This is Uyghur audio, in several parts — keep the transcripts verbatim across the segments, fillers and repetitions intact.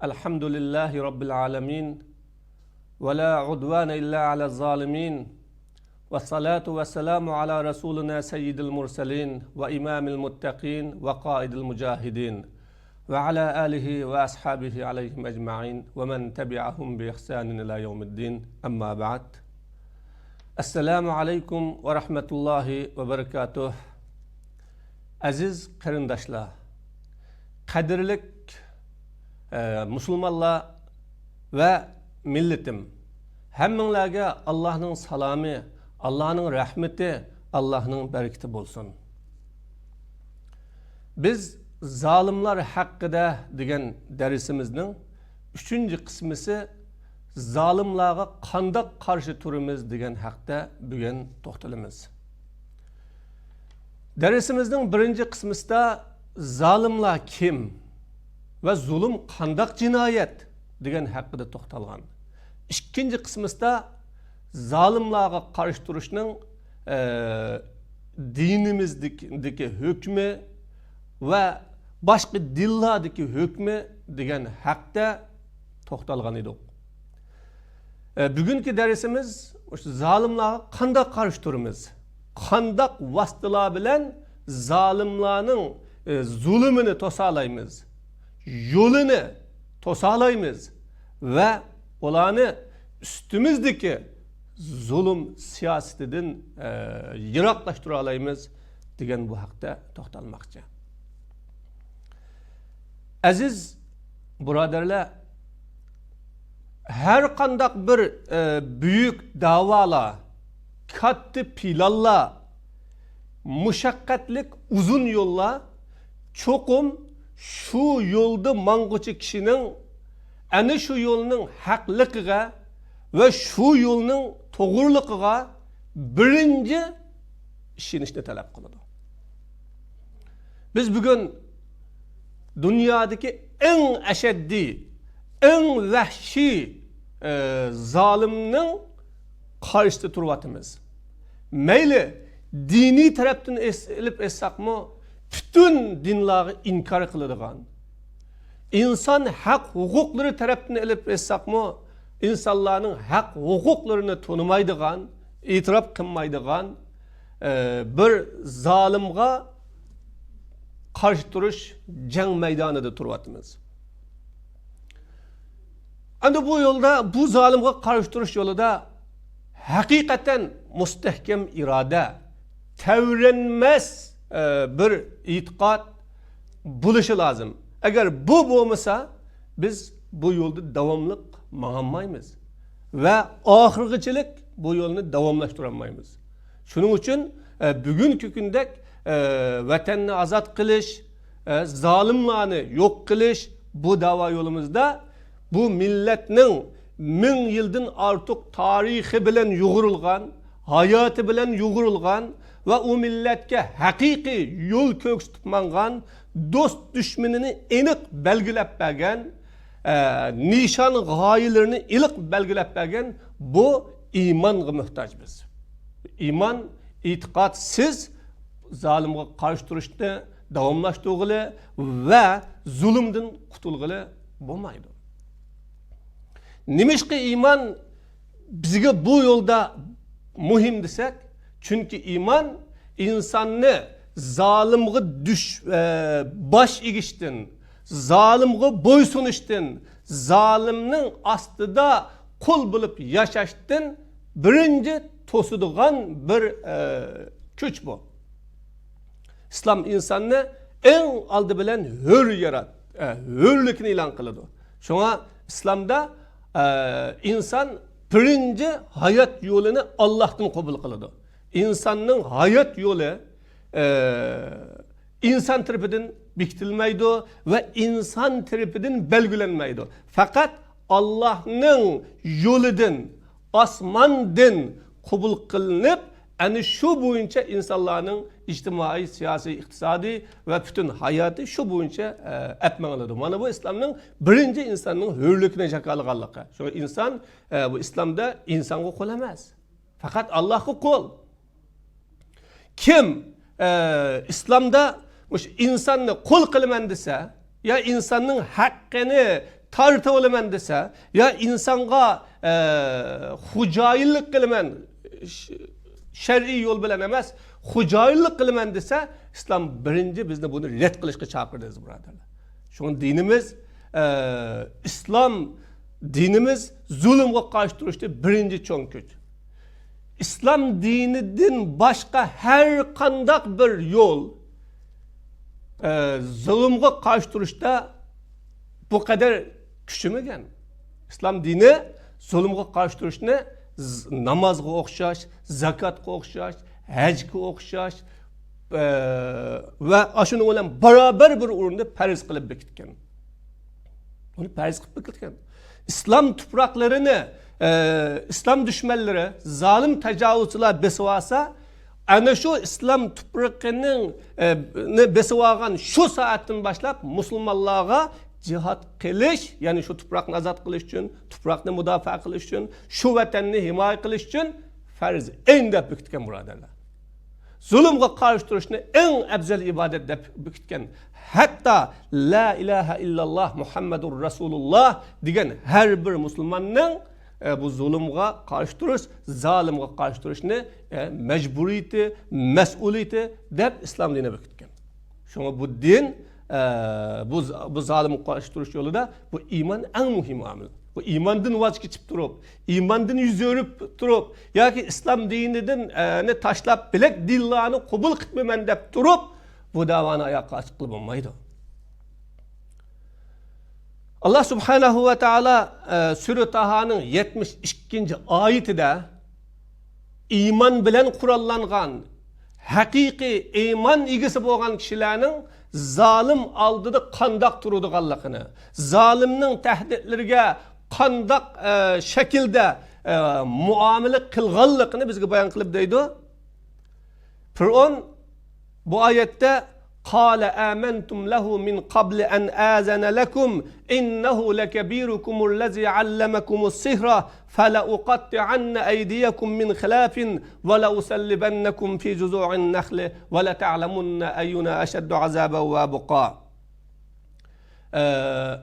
الحمد لله رب العالمين، ولا عدوان إلا على الظالمين، والصلاة والسلام على رسولنا سيد المرسلين وإمام المتقين وقائد المجاهدين، وعلى آله وأصحابه عليهم أجمعين، ومن تبعهم بإحسان إلى يوم الدين. أما بعد. السلام عليكم ورحمة الله وبركاته. ئەزىز قېرىنداشلار، قەدىرلىك، ئە، مۇسۇلمانلار ۋە مىللىتىم، ھەممىڭلارگە ئاللاھنىڭ سالامى، ئاللاھنىڭ رەھمىتى، ئاللاھنىڭ بەرىكىتى بولسۇن. بىز زالىملار ھەققىدە دېگەن دەرسىمىزنىڭ ئۈچىنچى قىسمىسى، زالىملارغا قانداق قارشى تۇرىمىز دېگەن ھەقتە بۈگۈن توختىلىمىز. دەرسىمىزنىڭ بىرىنچى قىسمىسىدا زالىملار كىم ۋە زۇلۇم قانداق جىنايەت دېگەن ھەققىدە توختالغان. ئىككىنچى قىسمىسىدا زالىملارغا قارشى تۇرۇشنىڭ، ئە، دىنىمىزدىكى ھۆكمى ۋە باشقا دىنلاردىكى ھۆكمى دېگەن ھەقتە توختالغان ئىدۇق. ئە، بۈگۈنكى دەرسىمىز مۇشۇ زالىملارغا قانداق قارشى تۇرىمىز؟ قانداق ۋاسىتىلەر بىلەن زالىملارنىڭ، ئە، زۇلۇمىنى توسالايمىز؟ يولىنى توسالايمىز ۋە ئۇلارنى ئۈستىمىزدىكى زۇلۇم سىياسىتىدىن، ئە، يىراقلاشتۇرالايمىز دېگەن بۇ ھەقتە توختالماقچى. ئەزىز بۇرادەرلەر، ھەر قانداق بىر، ئە، بۈيۈك داۋالار، كاتتا پىلانلار، مۇشەققەتلىك ئۇزۇن يوللار چوقۇم شۇ يولدا ماڭغۇچى كىشىنىڭ ئەنە شۇ يولنىڭ ھەقلىقىغا ۋە شۇ يولنىڭ توغرىلىقىغا بىرىنچى ئىشىنىشنى تەلەپ قىلىدۇ. بىز بۈگۈن دۇنيادىكى ئەڭ ئەشەددىي، ئەڭ ۋەھشىي، ئە، زالىمنىڭ قارشىسىدا تۇرۇۋاتىمىز. مەيلى دىنىي تەرەپتىن ئېس-، ئېلىپ ئېيتساقمۇ، پۈتۈن دىنلارغا ئىنكار قىلىدىغان، ئىنسان ھەق ھوقۇقلىرى تەرەپتىن ئېلىپ ئېيتساقمۇ، ئىنسانلارنىڭ ھەق ھوقۇقلىرىنى تونۇمايدىغان، ئېتىراپ قىلمايدىغان، ئە، بىر زالىمغا قارشى تۇرۇش جەڭ مەيدانىدا تۇرۇۋاتىمىز. ئەمدى بۇ يولدا، بۇ زالىمغا قارشى تۇرۇش يولىدا ھەقىقەتەن مۇستەھكەم ئىرادە، تەۋرەنمەس، ئە، بىر ئېتىقاد بولۇشى لازىم. ئەگەر بۇ بولمىسا، بىز بۇ يولدا داۋاملىق ماڭالمايمىز ۋە ئاخىرغىچىلىك بۇ يولنى داۋاملاشتۇرالمايمىز. شۇنىڭ ئۈچۈن، ئە، بۈگۈنكى كۈندەك، ئە، ۋەتەننى ئازاد قىلىش، ئە، زالىملارنى يوق قىلىش، بۇ داۋا يولىمىزدا بۇ مىللەتنىڭ مىڭ يىلدىن ئارتۇق تارىخى بىلەن يۇغۇرۇلغان، ھاياتى بىلەن يۇغۇرۇلغان ۋە ئۇ مىللەتكە ھەقىقىي يول كۆرسىتىپ ماڭغان، دوست دۈشمىنىنى ئېنىق بەلگىلەپ بەرگەن، ئە، نىشان غايىلىرىنى ئېنىق بەلگىلەپ بەرگەن بۇ ئىمانغا موھتاج بىز. ئىمان، ئېتىقادسىز زالىمغا قارشى تۇرۇشنى داۋاملاشتۇرغىلى ۋە زۇلۇمدىن قۇتۇلغىلى بولمايدۇ. نېمىشقا ئىمان بىزگە بۇ يولدا مۇھىم دېسەك، چۈنكى ئىمان ئىنساننى زالىمغا دۈش-، ئە، باش ئېگىشتىن، زالىمغا بويسۇنۇشتىن، زالىمنىڭ ئاستىدا قۇل بولۇپ ياشاشتىن بىرىنچى توسىدىغان بىر، ئە، كۈچ بۇ. ئىسلام ئىنساننى ئەڭ ئالدى بىلەن ھۆر يارات-، ئە، ھۆرلۈكىنى ئېلان قىلىدۇ. شۇڭا ئىسلامدا، ئە، ئىنسان بىرىنچى ھايات يولىنى ئاللاھتىن قوبۇل قىلىدۇ. ئىنساننىڭ ھايات يولى، ئە، ئىنسان تەرىپىدىن بېكىتىلمەيدۇ ۋە ئىنسان تەرىپىدىن بەلگىلەنمەيدۇ. پەقەت ئاللاھنىڭ يولىدىن، ئاسماندىن قوبۇل قىلىنىپ، ئەنە شۇ بويىچە ئىنسانلارنىڭ ئىجتىمائىي، سىياسىي، ئىقتىسادىي ۋە پۈتۈن ھاياتى شۇ بويىچە، ئە، ئەپ مېڭىلىدۇ. مانا بۇ ئىسلامنىڭ بىرىنچى ئىنساننىڭ ھۆرلۈكىنى جاكارلىغانلىقى. شۇڭا ئىنسان، ئە، بۇ ئىسلامدا ئىنسانغا قۇل ئەمەس. پەقەت ئاللاھقا قۇل. كىم، ئە، ئىسلامدا مۇشۇ ئىنساننى قۇل قىلىمەن دېسە، يا ئىنساننىڭ ھەققىنى تارتىۋالىمەن دېسە، يا ئىنسانغا، ئە، خوجايىنلىق قىلىمەن، ش-، شەرئىي يول بىلەن ئەمەس، خوجايىنلىق قىلىمەن دېسە، ئىسلام بىرىنچى بىزنى بۇنى رەت قىلىشقا چاقىردى، ئەزىز بۇرادەرلەر. شۇڭا دىنىمىز، ئە، ئىسلام دىنىمىز زۇلۇمغا قارشى تۇرۇشتا بىرىنچى چوڭ كۈچ. ئىسلام دىنىدىن باشقا ھەر قانداق بىر يول، ئە، زۇلۇمغا قارشى تۇرۇشتا بۇ قەدەر كۈچىمىگەن. ئىسلام دىنى زۇلۇمغا قارشى تۇرۇشنى ز-، نامازغا ئوخشاش، زاكاتقا ئوخشاش، ھەجگە ئوخشاش، ئە، ۋە ئاشۇنىڭ بىلەن باراۋەر بىر ئورۇندا پەرز قىلىپ بېكىتكەن. ئۇنى پەرز قىلىپ بېكىتكەن. ئىسلام تۇپراقلىرىنى، ئە، ئىسلام دۈشمەنلىرى، زالىم تاجاۋۇزچىلار بېسىۋالسا، ئەنە شۇ ئىسلام تۇپرىقىنىڭ، ئە، نى بېسىۋالغان شۇ سائەتتىن باشلاپ مۇسۇلمانلارغا جىھاد قىلىش، يەنى شۇ تۇپراقنى ئازاد قىلىش ئۈچۈن، تۇپراقنى مۇداپىئە قىلىش ئۈچۈن، شۇ ۋەتەننى ھىمايە قىلىش ئۈچۈن پەرز ئەين دەپ بېكىتكەن، بۇرادەرلەر. زۇلۇمغا قارشى تۇرۇشنى ئەڭ ئەپزەل ئىبادەت دەپ بېكىتكەن. ھەتتا لا ئىلاھە ئىللاللا مۇھەممەدۇر رەسۇلۇللا دېگەن ھەر بىر مۇسۇلماننىڭ، ئە، بۇ زۇلۇمغا قارشى تۇرۇش، زالىمغا قارشى تۇرۇشنى، ئە، مەجبۇرىيىتى، مەسئۇلىيىتى دەپ ئىسلام دىنى بېكىتكەن. شۇڭا بۇ دىن، ئە، بۇ ز-، بۇ زالىمغا قارشى تۇرۇش يولىدا بۇ ئىمان ئەڭ مۇھىم ئامىل. بۇ ئىماندىن ۋاز كېچىپ تۇرۇپ، ئىماندىن يۈز ئۆرۈپ تۇرۇپ ياكى ئىسلام دىنىدىن، ئە، نى تاشلاپ، بىلەك دىنلارنى قوبۇل قىلمىمەن دەپ تۇرۇپ، بۇ دەۋانى ئاياققا ئاتقىلى بولمايدۇ. ئاللا سۇبھانەھۇ ۋە تائالا، ئە، سۈرە تاھانىڭ يەتمىش ئىككىنچى ئايىتىدە ئىمان بىلەن قوراللانغان، ھەقىقىي ئىمان ئىگىسى بولغان كىشىلەرنىڭ زالىم ئالدىدا قانداق تۇرىدىغانلىقىنى، زالىمنىڭ تەھدىتلىرىگە قانداق، ئە، شەكىلدە، ئە، مۇئامىلە قىلغانلىقىنى بىزگە بايان قىلىپ دەيدۇ. پىرئون بۇ ئايەتتە، قال آمنتم له من قبل أن آذن لكم إنه لكبيركم الذي علمكم السحر فلأقطعن أيديكم من خلاف ولأصلبنكم في جذوع النخل ولتعلمن أينا أشد عذابا وأبقى. ئە،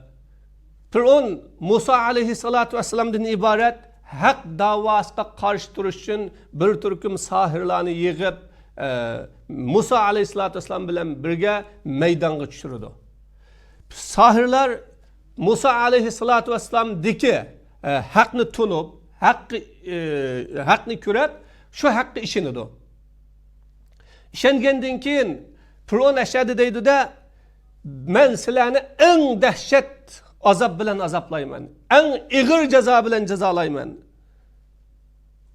پىرئون مۇسا ئەلەيھىسسالاتۇ ۋەسسالامدىن ئىبارەت ھەق داۋاسىغا قارشى تۇرۇش ئۈچۈن بىر تۈركۈم ساھىرلارنى يىغىپ، ئە، مۇسا ئەلەيھىسسالاتۇ ۋەسسالام بىلەن بىرگە مەيدانغا چۈشۈرىدۇ. ساھىرلار مۇسا ئەلەيھىسسالاتۇ ۋەسسالامدىكى، ئە، ھەقنى تونۇپ، ھەققى، ئە، ھەقنى كۆرۈپ، شۇ ھەققە ئىشىنىدۇ. ئىشەنگەندىن كېيىن پىرئون ئەشەدى دەيدۇ-دە، مەن سىلەرنى ئەڭ دەھشەت ئازاب بىلەن ئازابلايمەن، ئەڭ ئېغىر جازا بىلەن جازالايمەن.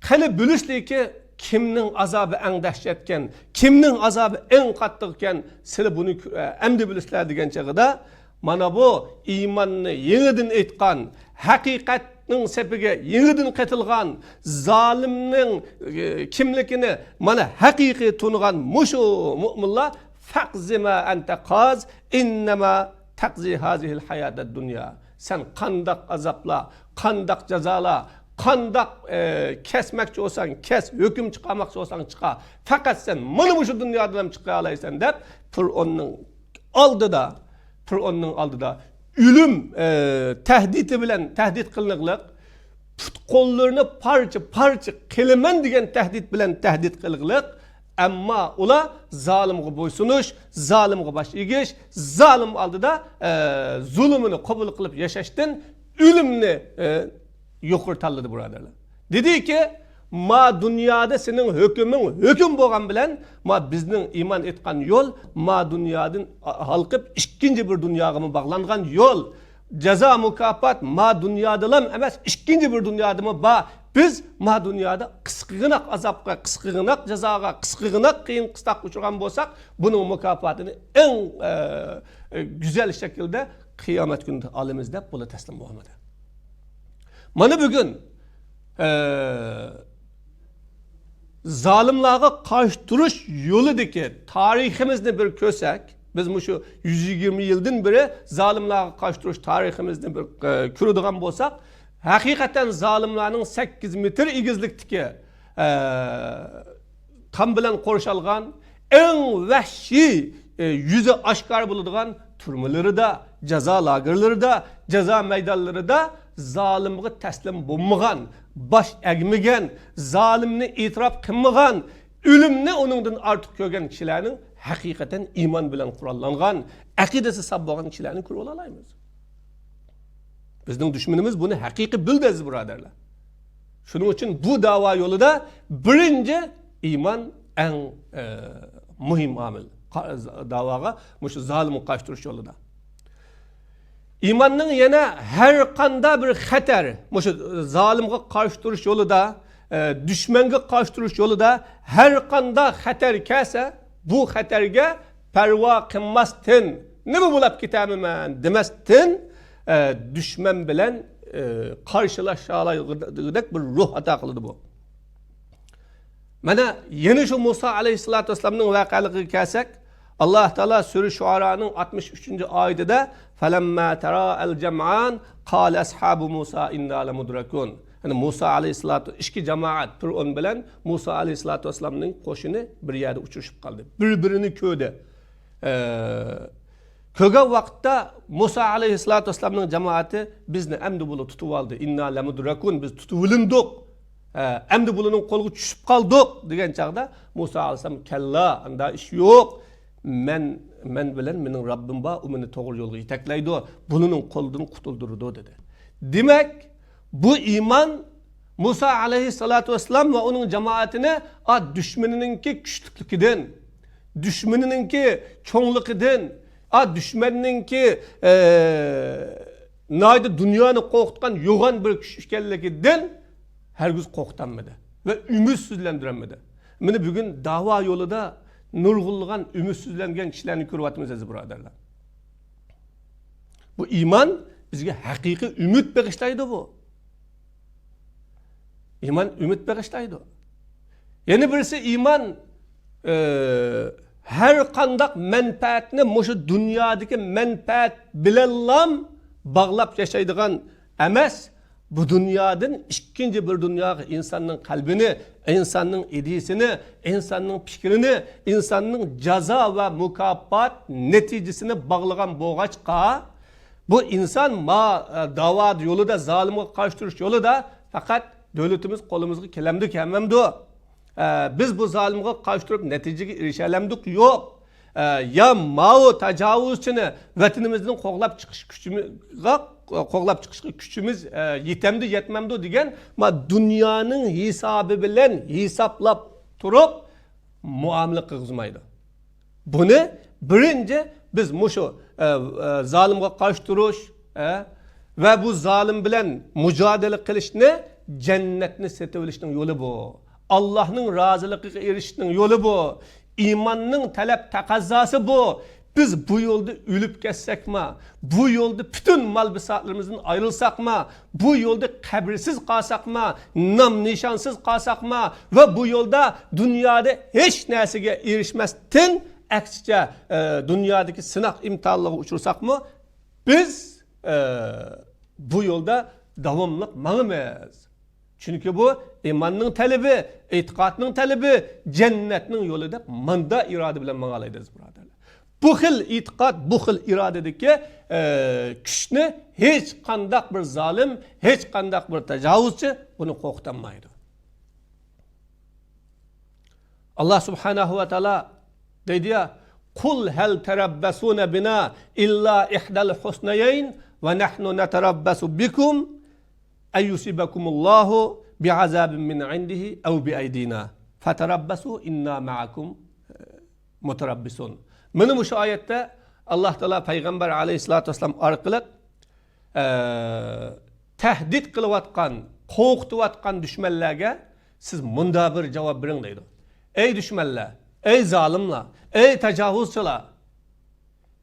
قېنى بىلىشلىكى، كىمنىڭ ئازابى ئەڭ دەھشەتكەن، كىمنىڭ ئازابى ئەڭ قاتتىقكەن، سىلى بۇنى كۆ-، ئەمدى بىلىسىلەر دېگەن چېغىدا، مانا بۇ ئىماننى يېڭىدىن ئېيتقان، ھەقىقەتنىڭ سېپىگە يېڭىدىن قېتىلغان، زالىمنىڭ، ئى، كىملىكىنى مانا ھەقىقىي تونۇغان مۇشۇ مۇئمىنلار، فاقزِ ما ئەنتە قاز، ئىننەما تەقزى ھازىھىل ھاياتەد دۇنيا. سەن قانداق ئازابلار، قانداق جازالار، قانداق، ئى، كەسمەكچى بولساڭ كەس، ھۆكۈم چىقارماقچى بولساڭ چىقار. پەقەت سەن مانا مۇشۇ دۇنيادىلا چىقىرالايسەن دەپ، پىرئوننىڭ ئالدىدا، پىرئوننىڭ ئالدىدا ئۆلۈم، ئە، تەھدىتى بىلەن تەھدىت قىلىنىقلىق، پۇت-قوللىرىنى پارچە-پارچە قىلىمەن دېگەن تەھدىت بىلەن تەھدىت قىلىنىقلىق. ئەمما ئۇلار زالىمغا بويسۇنۇش، زالىمغا باش ئېگىش، زالىم ئالدىدا، ئە، زۇلۇمىنى قوبۇل قىلىپ ياشاشتىن ئۆلۈمنى، ئە، يۇقىرى تاللىدى، بۇرادەرلەر. دېدىكى، ما دۇنيادا سېنىڭ ھۆكۈمۈڭ ھۆكۈم بولغان بىلەن، ما بىزنىڭ ئىمان ئېيتقان يول، ما دۇنيادىن ھالقىپ ئىككىنچى بىر دۇنياغىمۇ باغلانغان يول. جازا مۇكاپات ما دۇنيادىلام ئەمەس، ئىككىنچى بىر دۇنيادىمۇ بار. بىز ما دۇنيادا قىسقىغىناق ئازابقا، قىسقىغىناق جازاغا، قىسقىغىناق قىيىن قىستاققا ئۇچرىغان بولساق، بۇنىڭ مۇكاپاتىنى ئەڭ، ئە، ئە، گۈزەل شەكىلدە قىيامەت كۈنىدە ئالىمىز دەپ بۇلار تەسلىم بولمىدى. مانا بۈگۈن، ئە، زالىملارغا قارشى تۇرۇش يولىدىكى تارىخىمىزنى بىر كۆرسەك، بىز مۇشۇ يۈز يىگىرمە يىلدىن بېرى زالىملارغا قارشى تۇرۇش تارىخىمىزنى بىر، ئە، كۆرىدىغان بولساق، ھەقىقەتەن زالىملارنىڭ سەككىز مېتىر ئېگىزلىكتىكى، ئە، تام بىلەن قورشالغان، ئەڭ ۋەھشىي، ئە، يۈزى ئاشكارا بولىدىغان تۈرمىلىرىدا، جازا لاگېرلىرىدا، جازا مەيدانلىرىدا زالىمغا تەسلىم بولمىغان، باش ئەگمىگەن، زالىمنى ئېتىراپ قىلمىغان، ئۆلۈمنى ئۇنىڭدىن ئارتۇق كۆرگەن كىشىلەرنىڭ ھەقىقەتەن ئىمان بىلەن قوراللانغان، ئەقىدىسى ساپ بولغان كىشىلەرنى كۆرۈۋالالايمىز. بىزنىڭ دۈشمىنىمىز بۇنى ھەقىقىي بىلدى، ئەزىز بۇرادەرلەر. شۇنىڭ ئۈچۈن بۇ داۋا يولىدا بىرىنچى ئىمان ئەڭ، ئە، مۇھىم ئامىل. قا-، داۋاغا، مۇشۇ زالىمغا قارشى تۇرۇش يولىدا. ئىماننىڭ يەنە ھەر قانداق بىر خەتەر، مۇشۇ زالىمغا قارشى تۇرۇش يولىدا، ئە، دۈشمەنگە قارشى تۇرۇش يولىدا ھەر قانداق خەتەر كەلسە، بۇ خەتەرگە پەرۋا قىلماستىن، نېمە بولاپ كېتەرمەن دېمەستىن، ئە، دۈشمەن بىلەن، ئە، قارشىلىشالايدىغۇدەك بىر روھ ئاتا قىلىدۇ بۇ. مانا يەنە شۇ مۇسا ئەلەيھىسسالاتۇ ۋەسسالامنىڭ ۋەقەلىكىگە كەلسەك، ئاللاھ تائالا سۈرە شۇئارانىڭ ئاتمىش ئۈچىنچى ئايىتىدە، فَلَمَّا تَرَاءَى الْجَمْعَانِ قَالَ أَصْحَابُ مُوسَى إِنَّا لَمُدْرَكُونَ. يەنى مۇسا ئەلەيھىسسالاتۇ، ئىككى جامائەت، پىرئون بىلەن مۇسا ئەلەيھىسسالاتۇ ۋەسسالامنىڭ قوشۇنى بىر يەردە ئۇچرىشىپ قالدى. بىر-بىرىنى كۆردى. ئە، كۆرگەن ۋاقىتتا مۇسا ئەلەيھىسسالاتۇ ۋەسسالامنىڭ جامائىتى، بىزنى ئەمدى بۇلار تۇتۇۋالدى. ئىننا لەمۇدرەكۇن، بىز تۇتۇۋېلىندۇق. ئە، ئەمدى بۇلارنىڭ قولىغا چۈشۈپ قالدۇق، دېگەن چاغدا مۇسا ئەلەيھىسسالام، كەللا، ئاندا ئىش يوق. مەن، مەن بىلەن مېنىڭ رەببىم بار، ئۇ مېنى توغرا يولغا يېتەكلەيدۇ، بۇلارنىڭ قولىدىن قۇتۇلدۇرىدۇ، دېدى. دېمەك، بۇ ئىمان مۇسا ئەلەيھىسسالاتۇ ۋەسسالام ۋە ئۇنىڭ جامائىتىنى، ئا، دۈشمىنىنىڭكى كۈچلۈكلۈكىدىن، دۈشمىنىنىڭكى چوڭلۇقىدىن، ئا، دۈشمەننىڭكى، ئە، ناھايىتى دۇنيانى قورقۇتقان يوغان بىر كۈچ ئىكەنلىكىدىن ھەرگىز قورقۇتالمىدى ۋە ئۈمىدسىزلەندۈرەلمىدى. مانا بۈگۈن داۋا يولىدا نۇرغۇنلىغان ئۈمىدسىزلەنگەن كىشىلەرنى كۆرۈۋاتىمىز، ئەزىز بۇرادەرلەر. بۇ ئىمان بىزگە ھەقىقىي ئۈمىد بېغىشلايدۇ بۇ. ئىمان ئۈمىد بېغىشلايدۇ. يەنە بىرسى ئىمان، ئى، ھەر قانداق مەنپەئەتنى مۇشۇ دۇنيادىكى مەنپەئەت بىلەنلام باغلاپ ياشايدىغان ئەمەس، بۇ دۇنيادىن ئىككىنچى بىر دۇنياغا ئىنساننىڭ قەلبىنى، ئىنساننىڭ ئىدىيىسىنى، ئىنساننىڭ پىكرىنى، ئىنساننىڭ جازا ۋە مۇكاپات نەتىجىسىنى باغلىغان بولغاچقا، بۇ ئىنسان ما، ئە، داۋا يولىدا، زالىمغا قارشى تۇرۇش يولىدا پەقەت دۆلىتىمىز قولىمىزغا كېلەمدۇ، كەلمەمدۇ؟ ئە، بىز بۇ زالىمغا قارشى تۇرۇپ نەتىجىگە ئېرىشەلەمدۇق؟ يوق. ئە، يا ماۋۇ تاجاۋۇزچىنى ۋەتىنىمىزدىن قوغلاپ چىقىش كۈچىمىز، قوغلاپ چىقىشقا كۈچىمىز، ئە، يېتەمدۇ، يەتمەمدۇ دېگەن، ما، دۇنيانىڭ ھېسابى بىلەن ھېسابلاپ تۇرۇپ مۇئامىلە قىلغۇزمايدۇ. بۇنى بىرىنچى بىز مۇشۇ، ئە، ئە، زالىمغا قارشى تۇرۇش، ئە، ۋە بۇ زالىم بىلەن مۇجادىلە قىلىشنى جەننەتنى سېتىۋېلىشنىڭ يولى بۇ. ئاللاھنىڭ رازىلىقىغا ئېرىشىشنىڭ يولى بۇ. ئىماننىڭ تەلەپ تەقەززاسى بۇ. بىز بۇ يولدا ئۆلۈپ كەتسەكما، بۇ يولدا پۈتۈن مال بىساتلىرىمىزدىن ئايرىلساقما، بۇ يولدا قەبرىسىز قالساقما، نام نىشانسىز قالساقما ۋە بۇ يولدا دۇنيادا ھېچ نەرسىگە ئېرىشمەستىن، ئەكسىچە، ئە، دۇنيادىكى سىناق ئىمتىھانلارغا ئۇچرىساقمۇ، بىز، ئە، بۇ يولدا داۋاملىق ماڭىمىز. چۈنكى بۇ ئىماننىڭ تەلىپى، ئېتىقادنىڭ تەلىپى، جەننەتنىڭ يولى دەپ ماندا ئىرادە بىلەن ماڭالايدۇ، ئەزىز بۇرادەرلەر. بۇ خىل ئېتىقاد، بۇ خىل ئىرادىدىكى، ئە، كۈچنى ھېچ قانداق بىر زالىم، ھېچ قانداق بىر تاجاۋۇزچى بۇنى قورقۇتالمايدۇ. ئاللاھ سۇبھانەھۇ ۋە تائالا دەيدۇ يا، قۇل ھەل تەرەببەسۇنە بىنا ئىللا ئىھدەل ھۇسنەيەين ۋە نەھنۇ نەتەرەببەسۇ بىكۇم ئەن يۇسىبەكۇمۇللاھۇ بىئەزابىن مىن ئىندىھى ئەۋ بىئەيدىنا فەتەرەببەسۇ ئىننا مەئەكۇم مۇتەرەببىسۇن. مانا مۇشۇ ئايەتتە ئاللاھ تائالا پەيغەمبەر ئەلەيھىسسالاتۇ ۋەسسالام ئارقىلىق، ئە، تەھدىت قىلىۋاتقان، قورقۇتۇۋاتقان دۈشمەنلەرگە سىز مۇندا بىر جاۋاب بېرىڭ دەيدۇ. ئەي دۈشمەنلەر، ئەي زالىملار، ئەي تاجاۋۇزچىلار،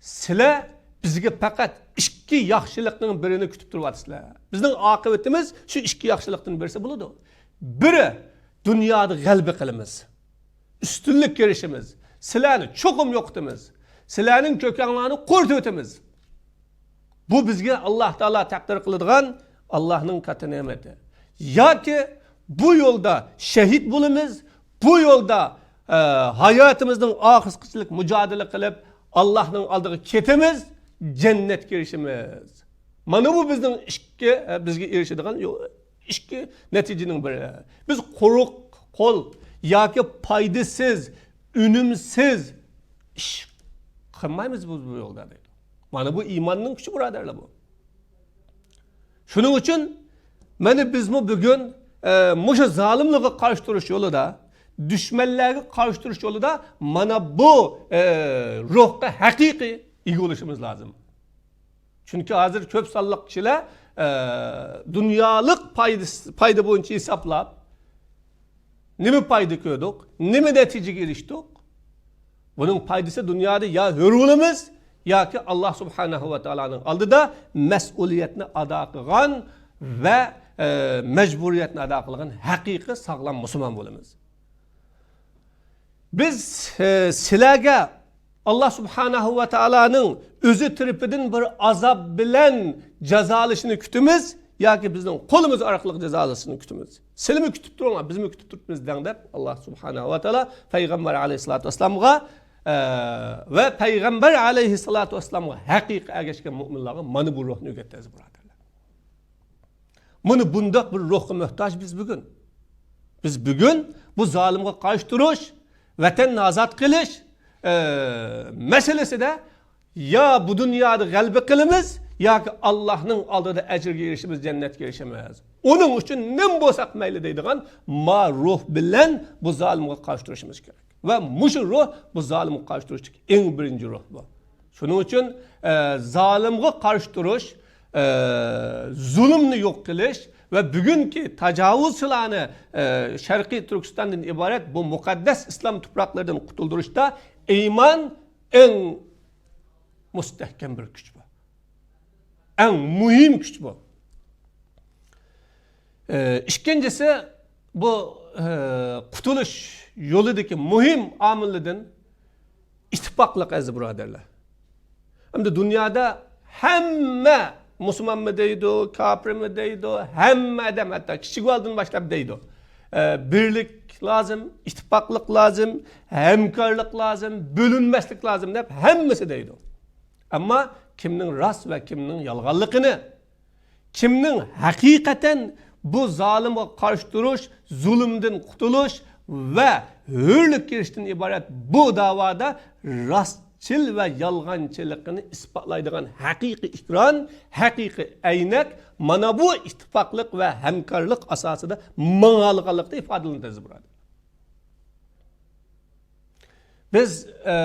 سىلەر بىزگە پەقەت ئىككى ياخشىلىقنىڭ بىرىنى كۈتۈپ تۇرۇۋاتىسىلەر. بىزنىڭ ئاقىۋىتىمىز شۇ ئىككى ياخشىلىقتىن بىرسى بولىدۇ. بىرى، دۇنيادا غەلىبە قىلىمىز. ئۈستۈنلۈك كىرىشىمىز. سىلەرنى چوقۇم يوقىتىمىز. سىلەرنىڭ كۆكەڭلارنى قۇرۇتۇۋېتىمىز. بۇ بىزگە ئاللاھ تائالا تەقدىر قىلىدىغان ئاللاھنىڭ كاتتا نېمىتى. ياكى بۇ يولدا شەھىت بولىمىز، بۇ يولدا، ئە، ھاياتىمىزنىڭ ئاخىرقىچىلىك مۇجادىلە قىلىپ، ئاللاھنىڭ ئالدىغا كېتىمىز. جەننەتكە ئېرىشىمىز. مانا بۇ بىزنىڭ ئىككى، بىزگە ئېرىشىدىغان يو-، ئىككى نەتىجىنىڭ بىرى. بىز قۇرۇق قول ياكى پايدىسىز، ئۈنۈمسىز ئىش قىلمايمىز بۇ، بۇ يولدا دەيدۇ. مانا بۇ ئىماننىڭ كۈچى، بۇرادەرلەر، بۇ. شۇنىڭ ئۈچۈن مانا بىزمۇ بۈگۈن، ئە، مۇشۇ زالىملارغا قارشى تۇرۇش يولىدا، دۈشمەنلەرگە قارشى تۇرۇش يولىدا مانا بۇ، ئە، روھقا ھەقىقىي ئىگە بولۇشىمىز لازىم. چۈنكى ھازىر كۆپ سانلىق كىشىلەر، ئە، دۇنيالىق پايدا، پايدا بويىچە ھېسابلاپ، نېمە پايدا كۆردۇق، نېمە نەتىجىگە ئېرىشتۇق؟ بۇنىڭ پايدىسى دۇنيادا يا ھۆر بولىمىز، ياكى ئاللا سۇبھانەھۇ ۋە تائالانىڭ ئالدىدا مەسئۇلىيەتنى ئادا قىلغان ۋە، ئە، مەجبۇرىيەتنى ئادا قىلغان ھەقىقىي ساغلام مۇسۇلمان بولىمىز. بىز، ئە، سىلەرگە ئاللا سۇبھانەھۇ ۋە تائالانىڭ ئۆزى تەرىپىدىن بىر ئازاب بىلەن جازالىشىنى كۈتىمىز ياكى بىزنىڭ قولىمىز ئارقىلىق جازالىشىنى كۈتىمىز. سىلىمۇ كۈتۈپ تۇرۇڭلار، بىزمۇ كۈتۈپ تۇرۇپمىز دەڭ دەپ، ئاللا سۇبھانەھۇ ۋە تائالا پەيغەمبەر ئەلەيھىسسالاتۇ ۋەسسالامغا، ئە، ۋە پەيغەمبەر ئەلەيھىسسالاتۇ ۋەسسالامغا ھەقىقىي ئەگەشكەن مۆمىنلارغا مانا بۇ روھنى ئۆگەتتى، ئەزىز بۇرادەرلەر. مانا بۇنداق بىر روھقا موھتاج بىز بۈگۈن. بىز بۈگۈن بۇ زالىمغا قارشى تۇرۇش، ۋەتەننى ئازاد قىلىش، ئە، مەسىلىسىدە يا بۇ دۇنيادا غەلىبە قىلىمىز، ياكى ئاللانىڭ ئالدىدا ئەجىرگە ئېرىشىمىز، جەننەتكە ئېرىشىمىز. ئۇنىڭ ئۈچۈن نېمە بولساق مەيلى دەيدىغان ما روھ بىلەن بۇ زالىمغا قارشى تۇرۇشىمىز كېرەك. ۋە مۇشۇ روھ بۇ زالىمغا قارشى تۇرۇشتىكى ئەڭ بىرىنچى روھ بۇ. شۇنىڭ ئۈچۈن، ئە، زالىمغا قارشى تۇرۇش، ئە، زۇلۇمنى يوق قىلىش ۋە بۈگۈنكى تاجاۋۇزچىلارنى، ئە، شەرقىي تۈركىستاندىن ئىبارەت بۇ مۇقەددەس ئىسلام تۇپراقلىرىدىن قۇتۇلدۇرۇشتا ئىمان ئەڭ مۇستەھكەم بىر كۈچ بۇ. ئەڭ مۇھىم كۈچ بۇ. ئە، ئىككىنچىسى، بۇ، ئە، قۇتۇلۇش يولىدىكى مۇھىم ئامىلدىن ئىتتىپاقلىق، ئەزىز بۇرادەرلەر. ئەمدى دۇنيادا ھەممە مۇسۇلمانمۇ دەيدۇ، كاپىرمۇ دەيدۇ، ھەممە ئادەم ھەتتا كىچىك بالىدىن باشلاپ دەيدۇ. ئە، بىرلىك لازىم، ئىتتىپاقلىق لازىم، ھەمكارلىق لازىم، بۆلۈنمەسلىك لازىم دەپ ھەممىسى دەيدۇ. ئەمما كىمنىڭ راست ۋە كىمنىڭ يالغانلىقىنى، كىمنىڭ ھەقىقەتەن بۇ زالىمغا قارشى تۇرۇش، زۇلۇمدىن قۇتۇلۇش ۋە ھۆرلۈككە ئېرىشىشتىن ئىبارەت بۇ داۋادا راستچىل ۋە يالغانچىلىقىنى ئىسپاتلايدىغان ھەقىقىي ئېكران، ھەقىقىي ئەينەك، مانا بۇ ئىتتىپاقلىق ۋە ھەمكارلىق ئاساسىدا ماڭالىغانلىقتا ئىپادىلىنىدۇ، ئەزىز بۇرادەر. بىز، ئە،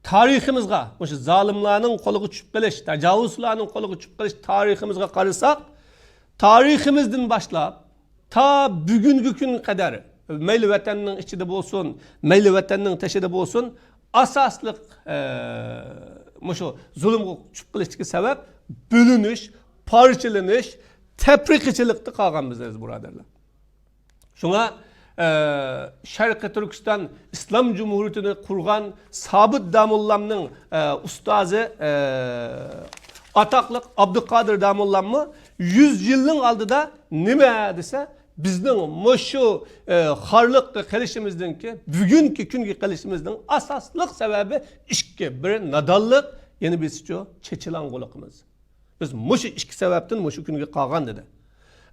تارىخىمىزغا، مۇشۇ زالىملارنىڭ قولىغا چۈشۈپ قېلىش، تاجاۋۇزچىلارنىڭ قولىغا چۈشۈپ قېلىش تارىخىمىزغا قارىساق، تارىخىمىزدىن باشلاپ تا بۈگۈنكى كۈنگە قەدەر، مەيلى ۋەتەننىڭ ئىچىدە بولسۇن، مەيلى ۋەتەننىڭ تېشىدا بولسۇن، ئاساسلىق، ئە، مۇشۇ زۇلۇمغا چۈشۈپ قېلىشتىكى سەۋەب بۆلۈنۈش، پارچىلىنىش، تەپرىقىچىلىقتا قالغان بىز، ئەزىز بۇرادەرلەر. شۇڭا، ئە، شەرقىي تۈركىستان ئىسلام جۇمھۇرىيىتىنى قۇرغان سابىت داموللامنىڭ، ئە، ئۇستازى، ئە، ئاتاقلىق ئابدۇقادىر داموللاممۇ يۈز يىلنىڭ ئالدىدا نېمە دېسە، بىزنىڭ مۇشۇ، ئە، خارلىققا قېلىشىمىزنىڭكى، بۈگۈنكى كۈنگە قېلىشىمىزنىڭ ئاساسلىق سەۋەبى ئىككى. بىرى نادانلىق، يەنە بىرسىچۇ چېچىلاڭغۇلۇقىمىز. بىز مۇشۇ ئىككى سەۋەبتىن مۇشۇ كۈنگە قالغان دېدى.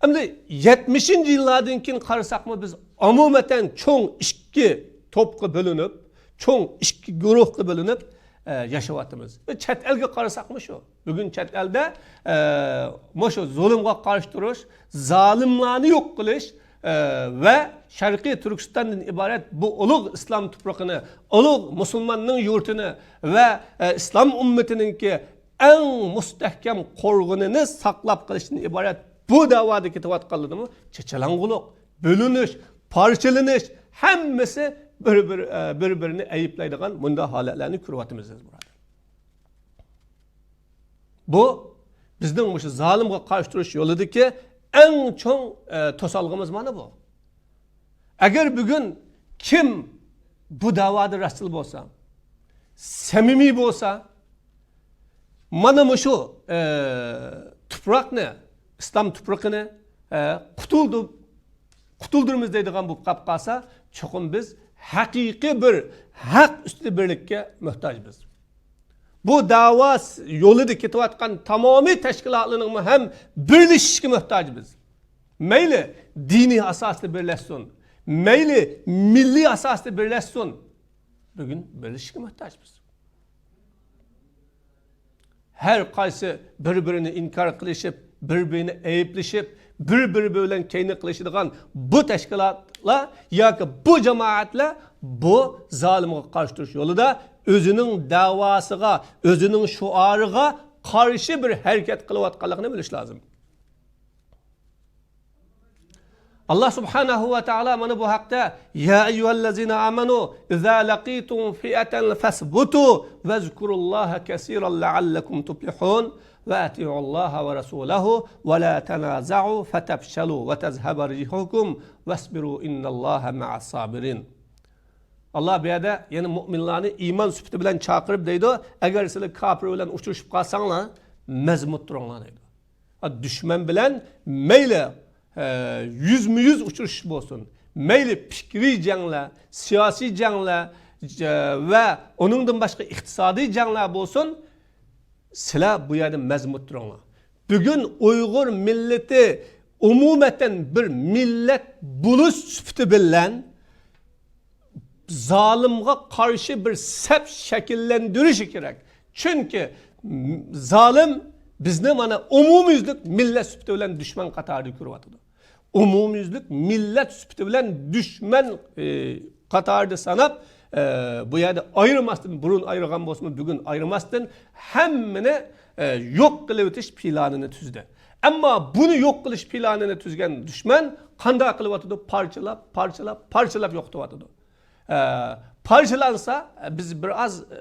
ئەمدى يەتمىشىنچى يىللاردىن كېيىن قارىساقمۇ، بىز ئومۇمەن چوڭ ئىككى توپقا بۆلۈنۈپ، چوڭ ئىككى گۇرۇھقا بۆلۈنۈپ، ئە، ياشاۋاتىمىز. ۋە چەت ئەلگە قارىساقمۇ شۇ. بۈگۈن چەت ئەلدە، ئە، مۇشۇ زۇلۇمغا قارشى تۇرۇش، زالىملارنى يوق قىلىش، ئە، ۋە شەرقىي تۈركىستاندىن ئىبارەت بۇ ئۇلۇغ ئىسلام تۇپرىقىنى، ئۇلۇغ مۇسۇلماننىڭ يۇرتىنى ۋە، ئە، ئىسلام ئۈممىتىنىڭكى ئەڭ مۇستەھكەم قورغىنىنى ساقلاپ قېلىشتىن ئىبارەت بۇ داۋادا كېتىۋاتقانلىرىمۇ چېچىلاڭغۇلۇق، بۆلۈنۈش، پارچىلىنىش، ھەممىسى بىر-بىر-، ئە، بىر-بىرىنى ئەيىبلەيدىغان مۇنداق ھالەتلەرنى كۆرۈۋاتىمىز، ئەزىز بۇرادەر. بۇ بىزنىڭ مۇشۇ زالىمغا قارشى تۇرۇش يولىدىكى ئەڭ چوڭ، ئە، توسالغۇمىز مانا بۇ. ئەگەر بۈگۈن كىم بۇ داۋادا راستچىل بولسا، سەمىمىي بولسا، مانا مۇشۇ، ئە، تۇپراقنى، ئىسلام تۇپرىقىنى، ئە، قۇتۇلدۇ-، قۇتۇلدۇرىمىز دەيدىغان بولۇپ قاپ قالسا، چوقۇم بىز ھەقىقىي بىر ھەق ئۈستىدە بىرلىككە موھتاجبىز. بۇ دەۋا يولىدا كېتىۋاتقان تامامىي تەشكىلاتلارنىڭمۇ ھەم بىرلىشىشكە موھتاج بىز. مەيلى دىنىي ئاساستا بىرلەشسۇن، مەيلى مىللىي ئاساستا بىرلەشسۇن، بۈگۈن بىرلىشىشكە موھتاج بىز. ھەر قايسى بىر-بىرىنى ئىنكار قىلىشىپ، بىر-بىرىنى ئەيىبلىشىپ، بىر-بىرى بىلەن كەينى قىلىشىدىغان بۇ تەشكىلاتلار ياكى بۇ جامائەتلەر بۇ زالىمغا قارشى تۇرۇش يولىدا ئۆزىنىڭ دەۋاسىغا، ئۆزىنىڭ شوئارىغا قارشى بىر ھەرىكەت قىلىۋاتقانلىقىنى بىلىش لازىم. ئاللا سۇبھانەھۇ ۋە تائالا مانا بۇ ھەقتە، يا أيها الذين آمنوا إذا لقيتم فئة فاثبتوا واذكروا الله كثيرا لعلكم تفلحون وأطيعوا الله ورسوله ولا تنازعوا فتفشلوا وتذهب ريحكم واصبروا إن الله مع الصابرين. ئاللا بۇ يەردە يەنە مۇئمىنلارنى ئىمان سۈپىتى بىلەن چاقىرىپ دەيدۇ، ئەگەر سىلەر كاپىر بىلەن ئۇچرىشىپ قالساڭلار، مەزمۇت تۇرۇڭلار دەيدۇ. دۈشمەن بىلەن مەيلى، ئە، يۈزمۇ يۈز ئۇچرىشىش بولسۇن، مەيلى پىكرىي جەڭلەر، سىياسىي جەڭلەر، جە-، ۋە ئۇنىڭدىن باشقا ئىقتىسادىي جەڭلەر بولسۇن، سىلەر بۇ يەردە مەزمۇت تۇرۇڭلار. بۈگۈن ئۇيغۇر مىللىتى ئومۇمەن بىر مىللەت بولۇش سۈپىتى بىلەن زالىمغا قارشى بىر سەپ شەكىللەندۈرۈشى كېرەك. چۈنكى زالىم بىزنى مانا ئومۇميۈزلۈك مىللەت سۈپىتى بىلەن دۈشمەن قاتارىدا كۆرۈۋاتىدۇ. ئومۇميۈزلۈك مىللەت سۈپىتى بىلەن دۈشمەن، ئى، قاتارىدا ساناپ، ئى، بۇ يەردە ئايرىماستىن، بۇرۇن ئايرىغان بولسىمۇ، بۈگۈن ئايرىماستىن ھەممىنى، ئى، يوق قىلىۋېتىش پىلانىنى تۈزدى. ئەمما بۇنى يوق قىلىش پىلانىنى تۈزگەن دۈشمەن قانداق قىلىۋاتىدۇ؟ پارچىلاپ، پارچىلاپ، پارچىلاپ يوقىتىۋاتىدۇ. ئە، پارچىلانسا، بىز بىر ئاز، ئە،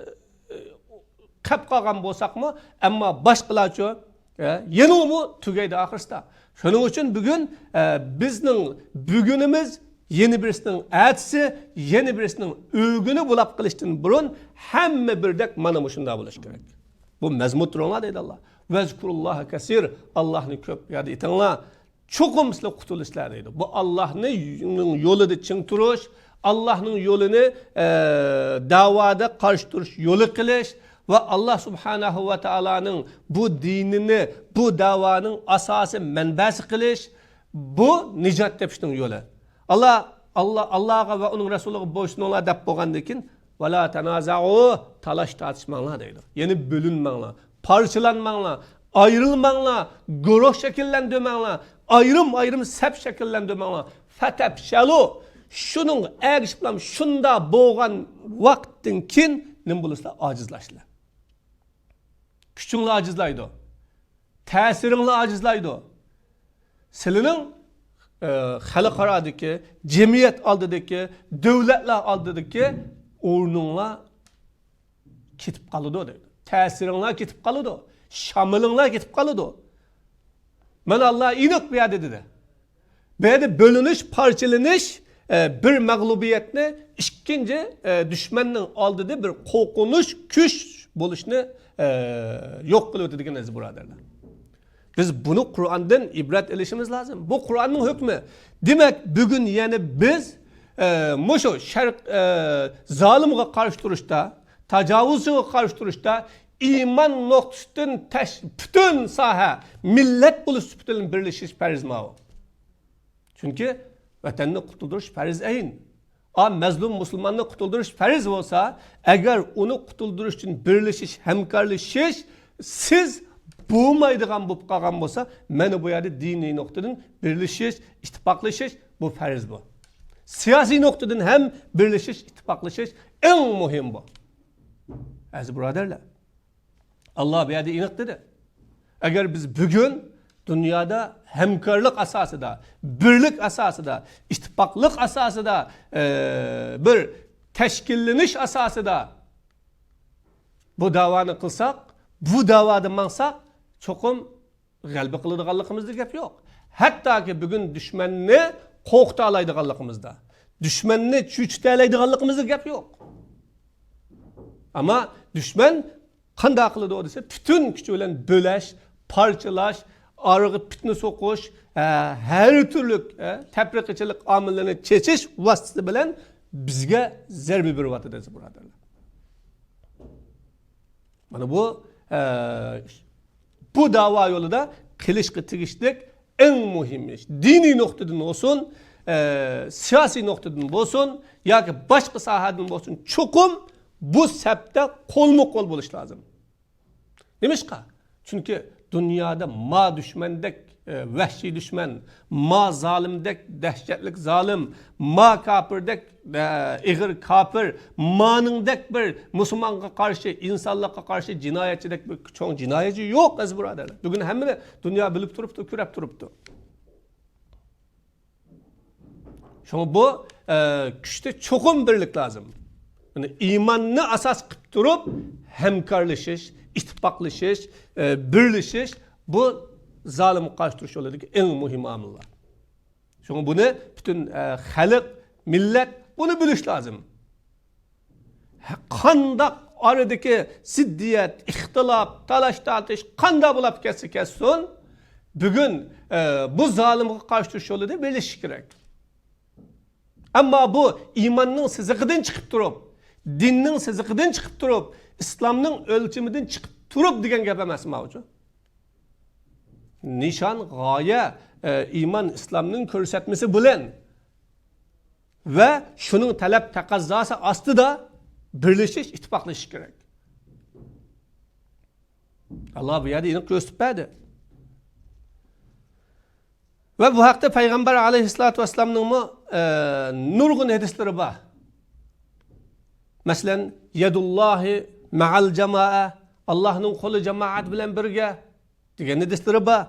قېپ قالغان بولساقمۇ، ئەمما باشقىلارچۇ، ئە، يەنىمۇ تۈگەيدۇ ئاخىرسىدا. شۇنىڭ ئۈچۈن بۈگۈن، ئە، بىزنىڭ بۈگۈنىمىز يەنە بىرسىنىڭ ئەتىسى، يەنە بىرسىنىڭ ئۆگۈنى بولاپ قېلىشتىن بۇرۇن ھەممە بىردەك مانا مۇشۇنداق بولۇشى كېرەك. بۇ مەزمۇت تۇرۇڭلار دەيدۇ ئاللا. ۋەزكۇرۇللاھە كەسىر، ئاللانى كۆپ ياد ئېتىڭلار. چوقۇم سىلەر قۇتۇلىسىلەر دەيدۇ. بۇ ئاللانىڭ يولىدا چىڭ تۇرۇش، ئاللانىڭ يولىنى، ئە، دەۋادا قارشى تۇرۇش يولى قىلىش ۋە ئاللا سۇبھانەھۇ ۋە تائالانىڭ بۇ دىنىنى، بۇ دەۋانىڭ ئاساسىي مەنبەسى قىلىش، بۇ نىجات تېپىشنىڭ يولى. ئاللا، ئاللا، ئاللاغا ۋە ئۇنىڭ رەسۇلىغا بويسۇنۇڭلار دەپ بولغاندىن كېيىن، ۋەلا تەنازەئۇ، تالاش تارتىشماڭلار دەيدۇ. يەنى بۆلۈنمەڭلار، پارچىلانماڭلار، ئايرىلماڭلار، گۇرۇھ شەكىللەندۈرمەڭلار، ئايرىم-ئايرىم سەپ شەكىللەندۈرمەڭلار. فەتەپشەلۇ، شۇنىڭ ئەگىشىپ بىلەن شۇنداق بولغان ۋاقىتتىن كېيىن نېمە بولىسىلەر؟ ئاجىزلاشسىلەر. كۈچۈڭلار ئاجىزلايدۇ. تەسىرىڭلار ئاجىزلايدۇ. سىلىنىڭ، ئە، خەلقئارادىكى، جەمئىيەت ئالدىدىكى، دۆلەتلەر ئالدىدىكى ئورنۇڭلار كېتىپ قالىدۇ دەيدۇ. تەسىرىڭلار كېتىپ قالىدۇ. شامىلىڭلار كېتىپ قالىدۇ. مانا ئاللا ئېنىق بۇ يەردە دېدى. بۇ يەردە بۆلۈنۈش، پارچىلىنىش، ئە، بىر مەغلۇبىيەتنى، ئىككىنچى، ئە، دۈشمەننىڭ ئالدىدا بىر قورقۇنچ كۈچ بولۇشنى، ئە، يوق قىلىۋېتىدىكەن ئەزىز بۇرادەرلەر. بىز بۇنى قۇرئاندىن ئىبرەت ئېلىشىمىز لازىم. بۇ قۇرئاننىڭ ھۆكمى. دېمەك، بۈگۈن يەنە بىز، ئە، مۇشۇ شەرق، ئە، زالىمغا قارشى تۇرۇشتا، تاجاۋۇزچىغا قارشى تۇرۇشتا ئىمان نۇقتىسىدىن تەش-، پۈتۈن ساھە، مىللەت بولۇش سۈپىتىدىن بىرلىشىش پەرز ماۋۇ. چۈنكى ۋەتەننى قۇتۇلدۇرۇش پەرز ئەين. ئا، مەزلۇم مۇسۇلماننى قۇتۇلدۇرۇش پەرز بولسا، ئەگەر ئۇنى قۇتۇلدۇرۇش ئۈچۈن بىرلىشىش، ھەمكارلىشىش سىز بولمايدىغان بولۇپ قالغان بولسا، مانا بۇ يەردە دىنىي نۇقتىدىن بىرلىشىش، ئىتتىپاقلىشىش، بۇ پەرز بۇ. سىياسىي نۇقتىدىن ھەم بىرلىشىش، ئىتتىپاقلىشىش ئەڭ مۇھىم بۇ. ئەزىز بۇرادەرلەر، ئاللا بۇ يەردە ئېنىق دېدى. ئەگەر بىز بۈگۈن دۇنيادا ھەمكارلىق ئاساسىدا، بىرلىك ئاساسىدا، ئىتتىپاقلىق ئاساسىدا، ئە، بىر تەشكىللىنىش ئاساسىدا بۇ دەۋانى قىلساق، بۇ دەۋادا ماڭساق، چوقۇم غەلىبە قىلىدىغانلىقىمىزدا گەپ يوق. ھەتتاكى بۈگۈن دۈشمەننى قورقۇتالايدىغانلىقىمىزدا، دۈشمەننى چۆچۈتەلەيدىغانلىقىمىزدا گەپ يوق. ئەمما دۈشمەن قانداق قىلىدۇ دېسە، پۈتۈن كۈچى بىلەن بۆلەش، پارچىلاش، ئارىغا پىتنە سوقۇش، ھە، ھەر تۈرلۈك، ھە، تەپرىقىچىلىق ئامىللىرىنى چېچىش ۋاسىتىسى بىلەن بىزگە زەربە بېرىۋاتىدۇ، ئەزىز بۇرادەرلەر. مانا بۇ، ئە، بۇ داۋا يولىدا قىلىشقا تېگىشلىك ئەڭ مۇھىم ئىش. دىنىي نۇقتىدىن بولسۇن، ئە، سىياسىي نۇقتىدىن بولسۇن ياكى باشقا ساھەدىن بولسۇن، چوقۇم بۇ سەپتە قولمۇ قول بولۇش لازىم. نېمىشقا؟ چۈنكى دۇنيادا ما دۈشمەندەك، ئە، ۋەھشىي دۈشمەن، ما زالىمدەك دەھشەتلىك زالىم، ما كاپىردەك، ئە، ئېغىر كاپىر، مانىڭدەك بىر مۇسۇلمانغا قارشى، ئىنسانلىققا قارشى جىنايەتچىدەك بىر چوڭ جىنايەتچى يوق، ئەزىز بۇرادەرلەر. بۈگۈن ھەممىنى دۇنيا بىلىپ تۇرۇپتۇ، كۆرەپ تۇرۇپتۇ. شۇڭا بۇ، ئە، كۈچتە چوقۇم بىرلىك لازىم. يەنى ئىماننى ئاساس قىلىپ تۇرۇپ، ھەمكارلىشىش، ئىتتىپاقلىشىش، ئە، بىرلىشىش، بۇ زالىمغا قارشى تۇرۇش يولىدىكى ئەڭ مۇھىم ئامىللار. شۇڭا بۇنى پۈتۈن، ئە، خەلق، مىللەت بۇنى بىلىش لازىم. قانداق ئارىدىكى زىددىيەت، ئىختىلاپ، تالاش-تارتىش قانداق بولاپ كەتسە كەتسۇن، بۈگۈن، ئە، بۇ زالىمغا قارشى تۇرۇش يولىدا بىرلىشىش كېرەك. ئەمما بۇ ئىماننىڭ سىزىقىدىن چىقىپ تۇرۇپ، دىننىڭ سىزىقىدىن چىقىپ تۇرۇپ، ئىسلامنىڭ ئۆلچىمىدىن چىقىپ تۇرۇپ دېگەن گەپ ئەمەس ماۋۇچۇ. نىشان، غايە، ئە، ئىمان ئىسلامنىڭ كۆرسەتمىسى بىلەن ۋە شۇنىڭ تەلەپ تەقەززاسى ئاستىدا بىرلىشىش، ئىتتىپاقلىشىش كېرەك. ئاللا بۇ يەردە ئېنىق كۆرسىتىپ بەردى. ۋە بۇ ھەقتە پەيغەمبەر ئەلەيھىسسالاتۇ ۋەسسالامنىڭمۇ، ئە، نۇرغۇن ھەدىسلىرى بار. مەسىلەن، يەدۇللاھى مەئەل جامائە، ئاللانىڭ قولى جامائەت بىلەن بىرگە، دېگەن ھەدىسلىرى بار.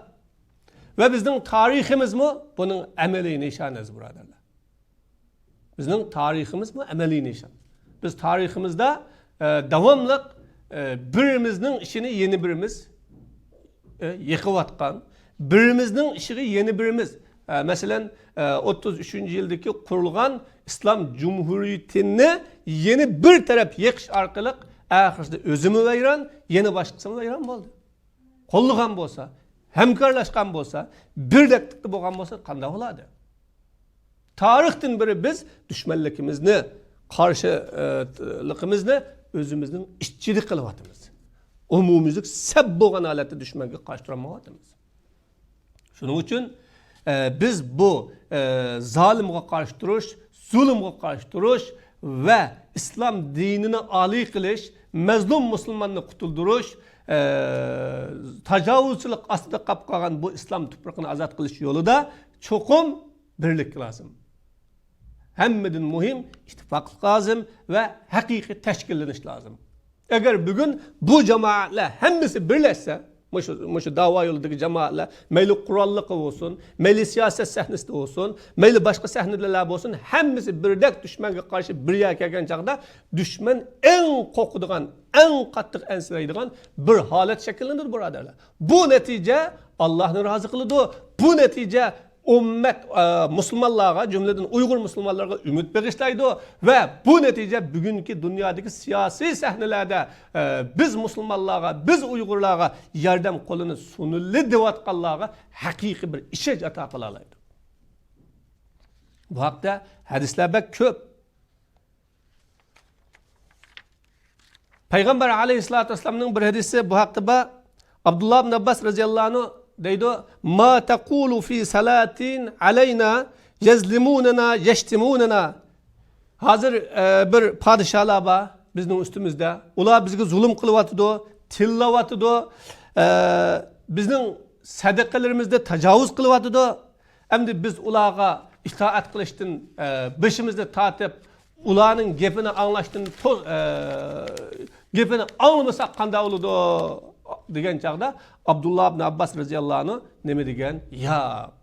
ۋە بىزنىڭ تارىخىمىزمۇ بۇنىڭ ئەمەلىي نىشانى، ئەزىز بۇرادەرلەر. بىزنىڭ تارىخىمىزمۇ ئەمەلىي نىشان. بىز تارىخىمىزدا، ئە، داۋاملىق، ئە، بىرىمىزنىڭ ئىشىنى يەنە بىرىمىز، ئە، يېقىۋاتقان، بىرىمىزنىڭ ئىشىغا يەنە بىرىمىز، ئە، مەسىلەن، ئە، ئوتتۇز ئۈچىنچى يىلدىكى قۇرۇلغان ئىسلام جۇمھۇرىيىتىنى يەنە بىر تەرەپ يېقىش ئارقىلىق ئاخىرىدا ئۆزىمۇ ۋەيران، يەنە باشقىسىمۇ ۋەيران بولدى. قوللىغان بولسا، ھەمكارلاشقان بولسا، بىردەكلىكتە بولغان بولسا قانداق بولاتتى؟ تارىختىن بېرى بىز دۈشمەنلىكىمىزنى، قارشىلىقىمىزنى ئۆزىمىزنىڭ ئىچىدە قىلىۋاتىمىز. ئومۇميۈزلۈك سەپ بولغان ھالەتتە دۈشمەنگە قارشى تۇرالمايۋاتىمىز. شۇنىڭ ئۈچۈن، ئە، بىز بۇ، ئە، زالىمغا قارشى تۇرۇش، زۇلۇمغا قارشى تۇرۇش ۋە ئىسلام دىنىنى ئالىي قىلىش، مەزلۇم مۇسۇلماننى قۇتۇلدۇرۇش، ئە، تاجاۋۇزچىلىق ئاستىدا قاپ قالغان بۇ ئىسلام تۇپرىقىنى ئازاد قىلىش يولىدا چوقۇم بىرلىك لازىم. ھەممىدىن مۇھىم ئىتتىپاقلىق لازىم ۋە ھەقىقىي تەشكىللىنىش لازىم. ئەگەر بۈگۈن بۇ جامائەتلەر ھەممىسى بىرلەشسە، مۇشۇ، مۇشۇ داۋا يولىدىكى جامائەتلەر، مەيلى قوراللىقى بولسۇن، مەيلى سىياسەت سەھنىسىدە بولسۇن، مەيلى باشقا سەھنىلەر بولسۇن، ھەممىسى بىردەك دۈشمەنگە قارشى بىر يەرگە كەلگەن چاغدا، دۈشمەن ئەڭ قورقىدىغان، ئەڭ قاتتىق ئەنسىرەيدىغان بىر ھالەت شەكىللىنىدۇ، بۇرادەرلەر. بۇ نەتىجە ئاللانى رازى قىلىدۇ. بۇ نەتىجە ئۈممەت، ئە، مۇسۇلمانلارغا، جۈملىدىن ئۇيغۇر مۇسۇلمانلارغا ئۈمىد بېغىشلايدۇ ۋە بۇ نەتىجە بۈگۈنكى دۇنيادىكى سىياسىي سەھنىلەردە، ئە، بىز مۇسۇلمانلارغا، بىز ئۇيغۇرلارغا ياردەم قولىنى سۇنىلى دەۋاتقانلارغا ھەقىقىي بىر ئىشەنچ ئاتا قىلالايدۇ. بۇ ھەقتە ھەدىسلەر بەك كۆپ. پەيغەمبەر ئەلەيھىسسالاتۇ ۋەسسالامنىڭ بىر ھەدىسى بۇ ھەقتە بار. ئابدۇللا ئىبن ئابباس رەزىياللاھۇ ئەنھۇ دەيدۇ، ما تەقۇلۇ فى سەلاتىن ئەلەينا يەزلىمۇنەنا يەشتىمۇنەنا. ھازىر، ئە، بىر پادىشاھلار بار بىزنىڭ ئۈستىمىزدە. ئۇلار بىزگە زۇلۇم قىلىۋاتىدۇ، تىللاۋاتىدۇ، ئە، بىزنىڭ سەدىقىلىرىمىزدە تاجاۋۇز قىلىۋاتىدۇ. ئەمدى بىز ئۇلارغا ئىتائەت قىلىشتىن، ئە، بېشىمىزنى تارتىپ، ئۇلارنىڭ گېپىنى ئاڭلاشتىن توز-، ئە، گېپىنى ئاڭلىمىساق قانداق بولىدۇ؟ دېگەن چاغدا ئابدۇللا ئىبن ئابباس رەزىياللاھۇ ئەنھۇ نېمە دېگەن؟ ياق.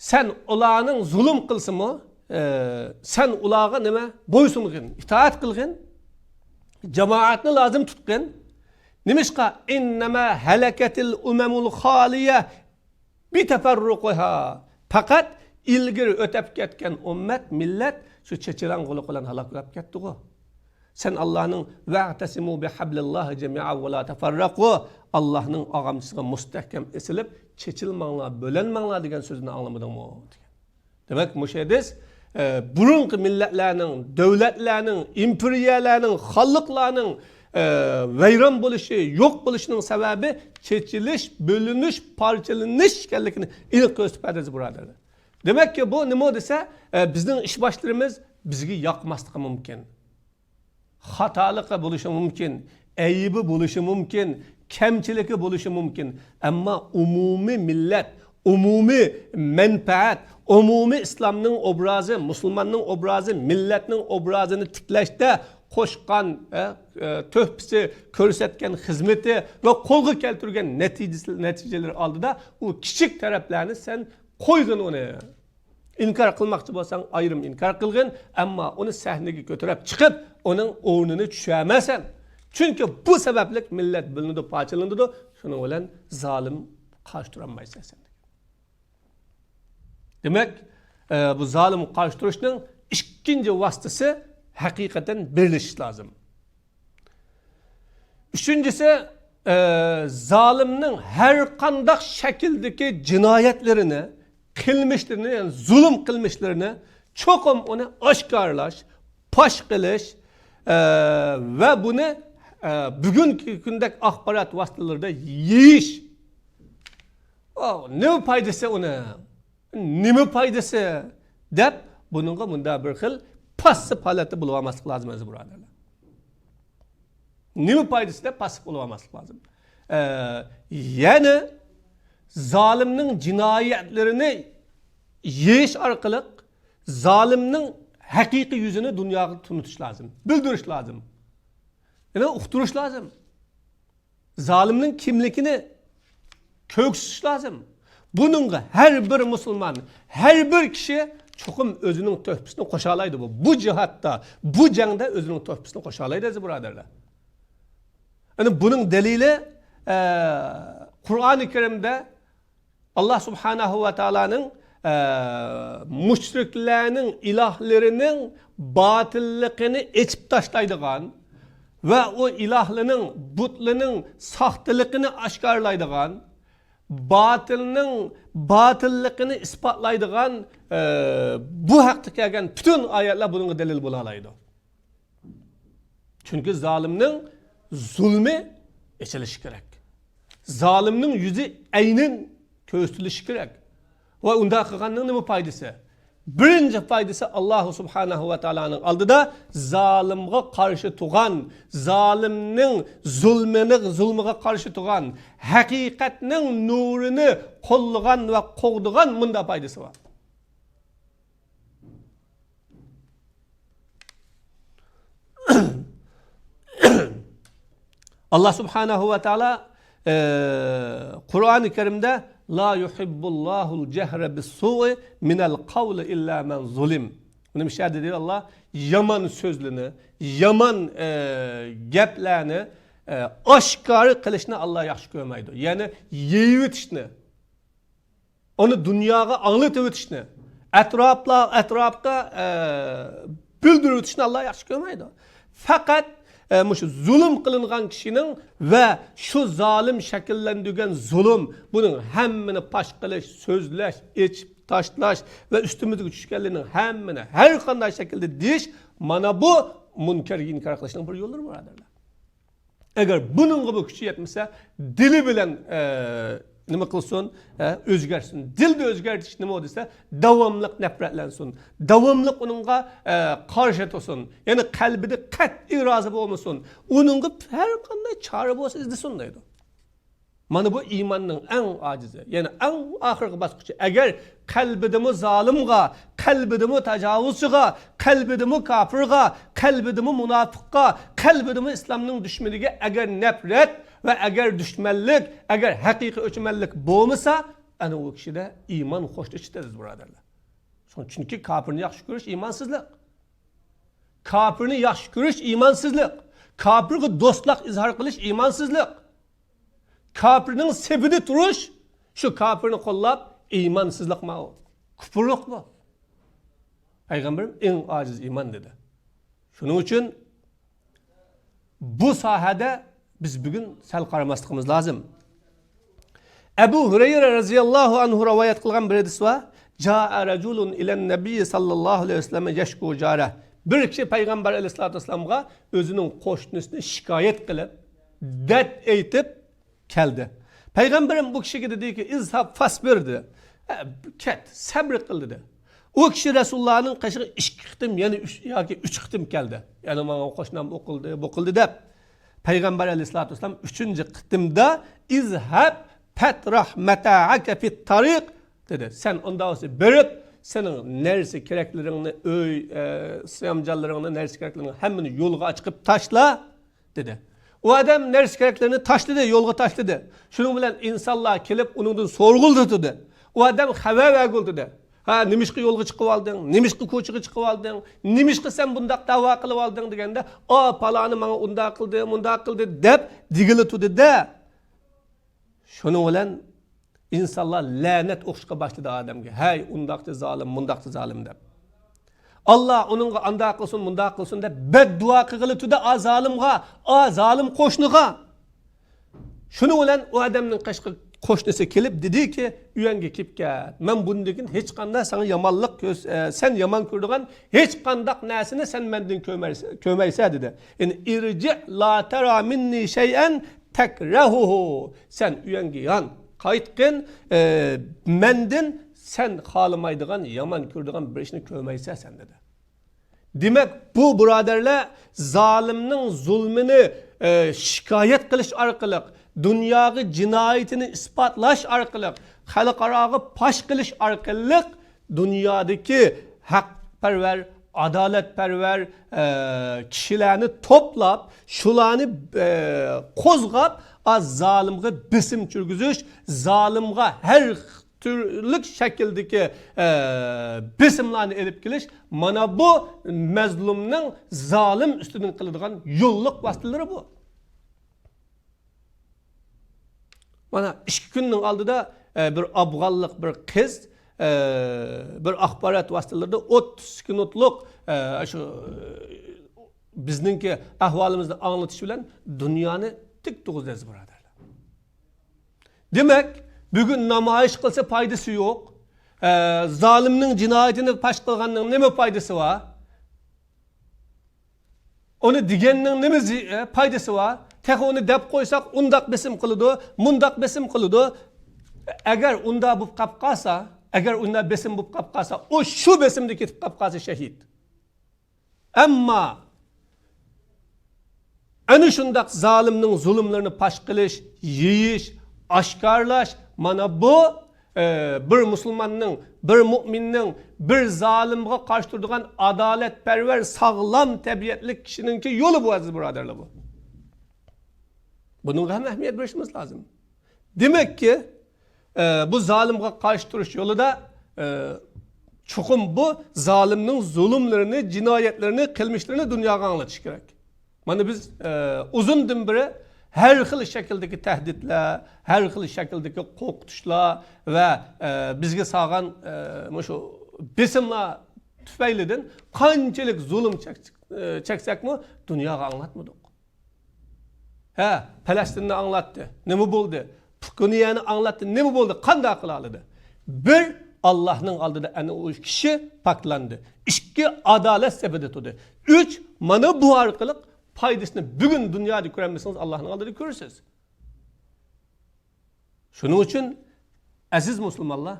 سەن ئۇلارنىڭ زۇلۇم قىلسىمۇ، ئە، سەن ئۇلارغا نېمە؟ بويسۇنغىن، ئىتائەت قىلغىن، جامائەتنى لازىم تۇتقىن. نېمىشقا؟ ئىننەما ھەلەكەتىل ئۇمەمۇل خالىيە بىتەپەررۇقىھا. پەقەت ئىلگىرى ئۆتەپ كەتكەن ئۈممەت، مىللەت شۇ چېچىلاڭغۇلۇق بىلەن ھالاك بولۇپ كەتتىغۇ. سەن ئاللانىڭ ۋەئتەسىمۇ بىھەبلىللاھى جەمىئەن ۋە لا تەفەررەقۇ، ئاللانىڭ ئاغامچىسىغا مۇستەھكەم ئېسىلىپ، چېچىلماڭلار، بۆلەنمەڭلار دېگەن سۆزىنى ئاڭلىمىدىڭمۇ؟ دېگەن. دېمەك، مۇشۇ ھەدىس، ئە، بۇرۇنقى مىللەتلەرنىڭ، دۆلەتلەرنىڭ، ئىمپېرىيەلەرنىڭ، خانلىقلارنىڭ، ئە، ۋەيران بولۇشى، يوق بولۇشىنىڭ سەۋەبى چېچىلىش، بۆلۈنۈش، پارچىلىنىش ئىكەنلىكىنى ئېنىق كۆرسىتىپ بەردى، ئەزىز بۇرادەرلەر. دېمەككى، بۇ نېمە دېسە، ئە، بىزنىڭ ئىشباشلىرىمىز بىزگە ياقماسلىقى مۇمكىن. خاتالىقى بولۇشى مۇمكىن، ئەيىبى بولۇشى مۇمكىن، كەمچىلىكى بولۇشى مۇمكىن. ئەمما ئومۇمىي مىللەت، ئومۇمىي مەنپەئەت، ئومۇمىي ئىسلامنىڭ ئوبرازى، مۇسۇلماننىڭ ئوبرازى، مىللەتنىڭ ئوبرازىنى تىكلەشتە قوشقان، ئە، ئە، تۆھپىسى، كۆرسەتكەن خىزمىتى ۋە قولغا كەلتۈرگەن نەتىجىسى، نەتىجىلىرى ئالدىدا ئۇ كىچىك تەرەپلەرنى سەن قويغىن ئۇنى. ئىنكار قىلماقچى بولساڭ، ئايرىم ئىنكار قىلغىن، ئەمما ئۇنى سەھنىگە كۆتۈرۈپ چىقىپ، ئۇنىڭ ئورنىنى چۈشۈرمەيسەن. چۈنكى بۇ سەۋەبلىك مىللەت بۆلۈنىدۇ، پارچىلىنىدۇ، شۇنىڭ بىلەن زالىم قارشى تۇرالمايسەن سەن. دېمەك، ئە، بۇ زالىمغا قارشى تۇرۇشنىڭ ئىككىنچى ۋاسىتىسى ھەقىقەتەن بىرلىشىش لازىم. ئۈچىنچىسى، ئە، زالىمنىڭ ھەر قانداق شەكىلدىكى جىنايەتلىرىنى، قىلمىشلىرىنى، يەنى زۇلۇم قىلمىشلىرىنى چوقۇم ئۇنى ئاشكارىلاش، پاش قىلىش، ئە، ۋە بۇنى، ئە، بۈگۈنكى كۈندەك ئاخبارات ۋاسىتىلىرىدە يېيىش. ئاۋۇ، نېمە پايدىسى ئۇنى؟ نېمە پايدىسى؟ دەپ، بۇنىڭغا مۇنداق بىر خىل پاسسىپ ھالەتتە بولۇۋالماسلىق لازىم، ئەزىز بۇرادەرلەر. نېمە پايدىسى دەپ پاسسىپ بولۇۋالماسلىق لازىم. ئە، يەنى زالىمنىڭ جىنايەتلىرىنى يېيىش ئارقىلىق زالىمنىڭ ھەقىقىي يۈزىنى دۇنياغا تونۇتۇش لازىم، بىلدۈرۈش لازىم. يەنى ئۇقتۇرۇش لازىم. زالىمنىڭ كىملىكىنى كۆرسىتىش لازىم. بۇنىڭغا ھەر بىر مۇسۇلمان، ھەر بىر كىشى چوقۇم ئۆزىنىڭ تۆھپىسىنى قوشالايدۇ. بۇ، بۇ جىھادتا، بۇ جەڭدە ئۆزىنىڭ تۆھپىسىنى قوشالايدۇ، ئەزىز بۇرادەرلەر. يەنى بۇنىڭ دەلىلى، ئە، قۇرئانى كەرىمدە ئاللا سۇبھانەھۇ ۋە تائالانىڭ، ئە، مۇشرىكلارنىڭ ئىلاھلىرىنىڭ باتىللىقىنى ئېچىپ تاشلايدىغان ۋە ئۇ ئىلاھلىرىنىڭ، بۇتلىرىنىڭ ساختىلىقىنى ئاشكارىلايدىغان، باتىلنىڭ باتىللىقىنى ئىسپاتلايدىغان، ئە، بۇ ھەقتە كەلگەن پۈتۈن ئايەتلەر بۇنىڭغا دەلىل بولالايدۇ. چۈنكى زالىمنىڭ زۇلمى ئېچىلىشى كېرەك. زالىمنىڭ يۈزى ئەينەن كۆرسىتىلىشى كېرەك. ۋە ئۇنداق قىلغاننىڭ نېمە پايدىسى؟ بىرىنچى پايدىسى، ئاللا سۇبھانەھۇ ۋە تائالانىڭ ئالدىدا زالىمغا قارشى تۇرغان، زالىمنىڭ زۇلمىنى، زۇلمىغا قارشى تۇرغان، ھەقىقەتنىڭ نۇرىنى قوللىغان ۋە قوغدىغان مۇنداق پايدىسى بار. ئاللا سۇبھانەھۇ ۋە تائالا، ئە، قۇرئانى كەرىمدە، لا يۇھىببۇللاھۇل جەھرە بىسسۇئى مىنەل قەۋلى ئىللا مەن زۇلىم. بۇنى مۇشۇ يەردە دەيدۇ ئاللا، يامان سۆزلىنى، يامان، ئە، گەپلەرنى، ئە، ئاشكارا قىلىشنى ئاللا ياخشى كۆرمەيدۇ. يەنى يېيىۋېتىشنى. ئۇنى دۇنياغا ئاڭلىتىۋېتىشنى، ئەتراپلار، ئەتراپقا، ئە، بىلدۈرۈۋېتىشنى ئاللا ياخشى كۆرمەيدۇ. پەقەت، ئە، مۇشۇ زۇلۇم قىلىنغان كىشىنىڭ ۋە شۇ زالىم شەكىللەندۈرگەن زۇلۇم، بۇنىڭ ھەممىنى پاش قىلىش، سۆزلەش، ئېچىپ تاشلاش ۋە ئۈستىمىزگە چۈشكەنلەرنىڭ ھەممىنى ھەر قانداق شەكىلدە دېيىش، مانا بۇ مۇنكەرگە ئىنكار قىلىشنىڭ بىر يوللىرى، بۇرادەرلەر. ئەگەر بۇنىڭغا بۇ كۈچى يەتمىسە، دىلى بىلەن، ئە، نېمە قىلسۇن؟ ئە، ئۆزگەرتسۇن. دىلدا ئۆزگەرتىش نېمە دېسە، داۋاملىق نەپرەتلەنسۇن. داۋاملىق ئۇنىڭغا، ئە، قارشى تۇرسۇن. يەنى قەلبىدە قەتئىي رازى بولمىسۇن. ئۇنىڭغا ھەر قانداق چارە بولسا ئىزدىسۇن دەيدۇ. مانا بۇ ئىماننىڭ ئەڭ ئاجىزى، يەنى ئەڭ ئاخىرقى باسقۇچى. ئەگەر قەلبىدىمۇ زالىمغا، قەلبىدىمۇ تاجاۋۇزچىغا، قەلبىدىمۇ كاپىرغا، قەلبىدىمۇ مۇناپىققا، قەلبىدىمۇ ئىسلامنىڭ دۈشمىنىگە ئەگەر نەپرەت ۋە ئەگەر دۈشمەنلىك، ئەگەر ھەقىقىي ئۆچمەنلىك بولمىسا، ئەنە ئۇ كىشىدە ئىمان خوشلىشىدۇ، ئەزىز بۇرادەرلەر. چۈنكى كاپىرنى ياخشى كۆرۈش ئىمانسىزلىق. كاپىرنى ياخشى كۆرۈش ئىمانسىزلىق. كاپىرغا دوستلۇق ئىزھار قىلىش ئىمانسىزلىق. كاپىرنىڭ سېپىدە تۇرۇش، شۇ كاپىرنى قوللاپ، ئىمانسىزلىق ماۋۇ. كۇپۇرلۇق بۇ. پەيغەمبىرىم ئەڭ ئاجىز ئىمان دېدى. شۇنىڭ ئۈچۈن بۇ ساھەدە بىز بۈگۈن سەل قارىماسلىقىمىز لازىم. ئەبۇ ھۇرەيرە رەزىياللاھۇ ئەنھۇ رىۋايەت قىلغان بىر ھەدىس بار. جاء رەجۇلۇن ئىلەن نەبىيي ساللاللاھۇ ئەلەيھى ۋەسەللەم يەشكۇ جارەھ. بىر كىشى پەيغەمبەر ئەلەيھىسسالاتۇ ۋەسسالامغا ئۆزىنىڭ قوشنىسىنى شىكايەت قىلىپ، دەرد ئېيتىپ كەلدى. پەيغەمبىرىم بۇ كىشىگە دېدىكى، «ئىزھاب فاسبىر» دېدى. «ھە، كەت، سەبرى قىل» دېدى. ئۇ كىشى رەسۇلۇللانىڭ قېشىغا ئىككى قېتىم، يەنى ئۈچ ياكى ئۈچ قېتىم كەلدى. يەنى ماڭا قوشنام ئۇ قىلدى، بۇ قىلدى دەپ. پەيغەمبەر ئەلەيھىسسالاتۇ ۋەسسالام ئۈچىنچى قېتىمدا، «ئىزھاب فەتراھ مەتائەكە فىت تارىق» دېدى. «سەن ئۇنداق بولسا بېرىپ، سېنىڭ نەرسە كېرەكلىرىڭنى، ئۆي، ئە، سىيامجانلىرىڭنى، نەرسە كېرەكلىرىڭنى ھەممىنى يولغا ئاچىقىپ تاشلا» دېدى. ئۇ ئادەم نەرسە كېرەكلىرىنى تاشلىدى، يولغا تاشلىدى. شۇنىڭ بىلەن ئىنسانلار كېلىپ ئۇنىڭدىن سورىغىلى تۇردى. ئۇ ئادەم خەۋەر بەرگىلى تۇردى. «ھە، نېمىشقا يولغا چىقىۋالدىڭ؟ نېمىشقا كوچىغا چىقىۋالدىڭ؟ نېمىشقا سەن بۇنداق دەۋا قىلىۋالدىڭ؟» دېگەندە، «ئا، پالانى ماڭا ئۇنداق قىلدى، مۇنداق قىلدى» دەپ دېگىلى تۇردى-دە. شۇنىڭ بىلەن ئىنسانلار لەنەت ئوقۇشقا باشلىدى ئادەمگە. «ھەي، ئۇنداقچە زالىم، مۇنداقچە زالىم» دەپ. «ئاللا ئۇنىڭغا ئانداق قىلسۇن، مۇنداق قىلسۇن» دەپ بەددۇئا قىلغىلى تۇردى ئا زالىمغا، ئا زالىم قوشنىغا. شۇنىڭ بىلەن ئۇ ئادەمنىڭ قېشىغا قوشنىسى كېلىپ دېدىكى، «ئۆيۈڭگە كېلىپ كەت. مەن بۇندىن كېيىن ھېچقانداق ساڭا يامانلىق كۆز-، ئە، سەن يامان كۆرىدىغان ھېچقانداق نەرسىنى سەن مەندىن كۆرمەيسەن» دېدى. يەنى «ئىرجىئ لا تەرا مىننى شەيئەن تەكرەھۇھۇ». «سەن ئۆيۈڭگە يان، قايتقىن، ئە، مەندىن سەن خالىمايدىغان، يامان كۆرىدىغان بىر ئىشنى كۆرمەيسەن سەن» دېدى. دېمەك، بۇ بۇرادەرلەر زالىمنىڭ زۇلمىنى، ئە، شىكايەت قىلىش ئارقىلىق، دۇنياغا جىنايىتىنى ئىسپاتلاش ئارقىلىق، خەلقئاراغا پاش قىلىش ئارقىلىق دۇنيادىكى ھەقپەرۋەر، ئادالەتپەرۋەر، ئە، كىشىلەرنى توپلاپ، شۇلارنى، ئە، قوزغاپ، ئا، زالىمغا بېسىم چۈشۈرگۈزۈش، زالىمغا ھەر تۈرلۈك شەكىلدىكى، ئە، بېسىملارنى ئېلىپ كېلىش، مانا بۇ مەزلۇمنىڭ زالىم ئۈستىدىن قىلىدىغان يوللۇق ۋاسىتىلىرى بۇ. مانا ئىككى كۈننىڭ ئالدىدا، ئە، بىر ئافغانلىق بىر قىز، ئە، بىر ئاخبارات ۋاسىتىلىرىدا ئوتتۇز سېكۇنتلۇق، ئە، شۇ، ئە، بىزنىڭكى ئەھۋالىمىزنى ئاڭلىتىش بىلەن دۇنيانى تىك تۇغۇز دەزدى، بۇرادەرلەر. دېمەك، بۈگۈن نامايىش قىلسا پايدىسى يوق. ئە، زالىمنىڭ جىنايىتىنى پاش قىلغاننىڭ نېمە پايدىسى بار؟ ئۇنى دېگەننىڭ نېمە زى-، ئە، پايدىسى بار؟ تېخى ئۇنى دەپ قويساق، ئۇنداق بېسىم قىلىدۇ، مۇنداق بېسىم قىلىدۇ. ئەگەر ئۇنداق بولۇپ قاپ قالسا، ئەگەر ئۇنداق بېسىم بولۇپ قاپ قالسا، ئۇ شۇ بېسىمدا كېتىپ قاپ قالسا شەھىت. ئەمما ئەنە شۇنداق زالىمنىڭ زۇلۇملىرىنى پاش قىلىش، يېيىش، ئاشكارىلاش، مانا بۇ، ئە، بىر مۇسۇلماننىڭ، بىر مۇئمىننىڭ، بىر زالىمغا قارشى تۇرىدىغان ئادالەتپەرۋەر، ساغلام تەبىئەتلىك كىشىنىڭكى يولى بۇ، ئەزىز بۇرادەرلەر، بۇ. بۇنىڭغا ھەم ئەھمىيەت بېرىشىمىز لازىم. دېمەككى، ئە، بۇ زالىمغا قارشى تۇرۇش يولىدا، ئە، چوقۇم بۇ زالىمنىڭ زۇلۇملىرىنى، جىنايەتلىرىنى، قىلمىشلىرىنى دۇنياغا ئاڭلىتىش كېرەك. مانا بىز، ئە، ئۇزۇندىن بېرى ھەر خىل شەكىلدىكى تەھدىتلەر، ھەر خىل شەكىلدىكى قورقۇتۇشلار ۋە، ئە، بىزگە سالغان، ئە، مۇشۇ بېسىملار تۈپەيلىدىن قانچىلىك زۇلۇم چەك-، ئە، چەكسەكمۇ دۇنياغا ئاڭلاتمىدۇق. ھە، پەلەستىننى ئاڭلاتتى. نېمە بولدى؟ پۇكۇنىيەنى ئاڭلاتتى. نېمە بولدى؟ قانداق قىلالىدى؟ بىر، ئاللاھنىڭ ئالدىدا ئەنە ئۇ كىشى پاكلاندى. ئىككى، ئادالەت سېپىدە تۇردى. ئۈچ، مانا بۇ ئارقىلىق پايدىسىنى بۈگۈن دۇنيادا كۆرەلمىسىڭىز، ئاللاھنىڭ ئالدىدا كۆرىسىز. شۇنىڭ ئۈچۈن، ئەزىز مۇسۇلمانلار،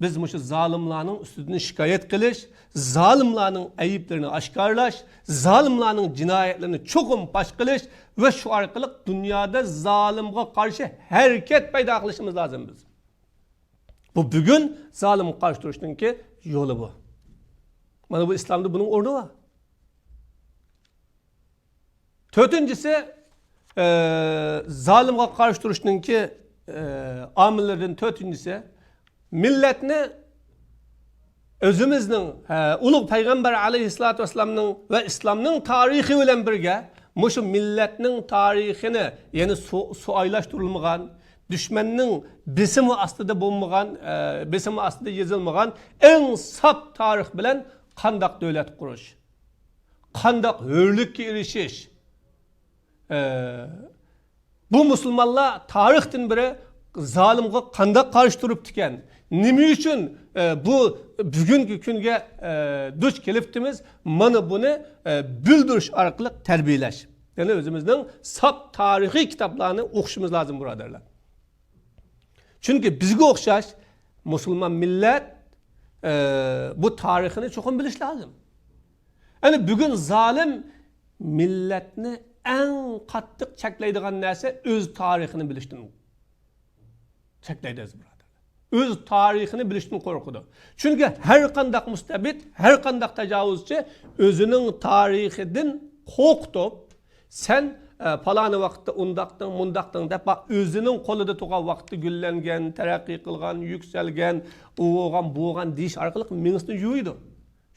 بىز مۇشۇ زالىملارنىڭ ئۈستىدىن شىكايەت قىلىش، زالىملارنىڭ ئەيىبلىرىنى ئاشكارىلاش، زالىملارنىڭ جىنايەتلىرىنى چوقۇم پاش قىلىش ۋە شۇ ئارقىلىق دۇنيادا زالىمغا قارشى ھەرىكەت پەيدا قىلىشىمىز لازىم بىز. بۇ بۈگۈن زالىمغا قارشى تۇرۇشنىڭكى يولى بۇ. مانا بۇ ئىسلامدا بۇنىڭ ئورنى بار. تۆتىنچىسى، ئە، زالىمغا قارشى تۇرۇشنىڭكى، ئە، ئامىللىرىدىن تۆتىنچىسى، مىللەتنى ئۆزىمىزنىڭ، ئە، ئۇلۇغ پەيغەمبەر ئەلەيھىسسالاتۇ ۋەسسالامنىڭ ۋە ئىسلامنىڭ تارىخى بىلەن بىرگە مۇشۇ مىللەتنىڭ تارىخىنى، يەنى سۇ-، سۇئايلاشتۇرۇلمىغان، دۈشمەننىڭ بېسىمى ئاستىدا بولمىغان، ئە، بېسىمى ئاستىدا يېزىلمىغان ئەڭ ساپ تارىخ بىلەن قانداق دۆلەت قۇرۇش، قانداق ھۆرلۈككە ئېرىشىش؟ ئە، بۇ مۇسۇلمانلار تارىختىن بېرى زالىمغا قانداق قارشى تۇرۇپتىكەن؟ نېمە ئۈچۈن، ئە، بۇ بۈگۈنكى كۈنگە، ئە، دۇچ كېلىپتىمىز؟ مانا بۇنى، ئە، بىلدۈرۈش ئارقىلىق تەربىيەلەش. يەنى ئۆزىمىزنىڭ ساپ تارىخىي كىتابلارنى ئوقۇشىمىز لازىم، بۇرادەرلەر. چۈنكى بىزگە ئوخشاش مۇسۇلمان مىللەت، ئە، بۇ تارىخنى چوقۇم بىلىش لازىم. ئەنە بۈگۈن زالىم مىللەتنى ئەڭ قاتتىق چەكلەيدىغان نەرسە ئۆز تارىخىنى بىلىشتىن چەكلەيدۇ، ئەزىز بۇرادەرلەر. ئۆز تارىخىنى بىلىشتىن قورقىدۇ. چۈنكى ھەر قانداق مۇستەبىت، ھەر قانداق تاجاۋۇزچى ئۆزىنىڭ تارىخىدىن قورقۇتۇپ، سەن، ئە، پالانى ۋاقىتتا ئۇنداقتىڭ، مۇنداقتىڭ دەپ، ئۆزىنىڭ قولىدا تۇرغان ۋاقىتتا گۈللەنگەن، تەرەققىي قىلغان، يۈكسەلگەن، ئۇ بولغان، بۇ بولغان دېيىش ئارقىلىق مېڭىسىنى يۇيىدۇ.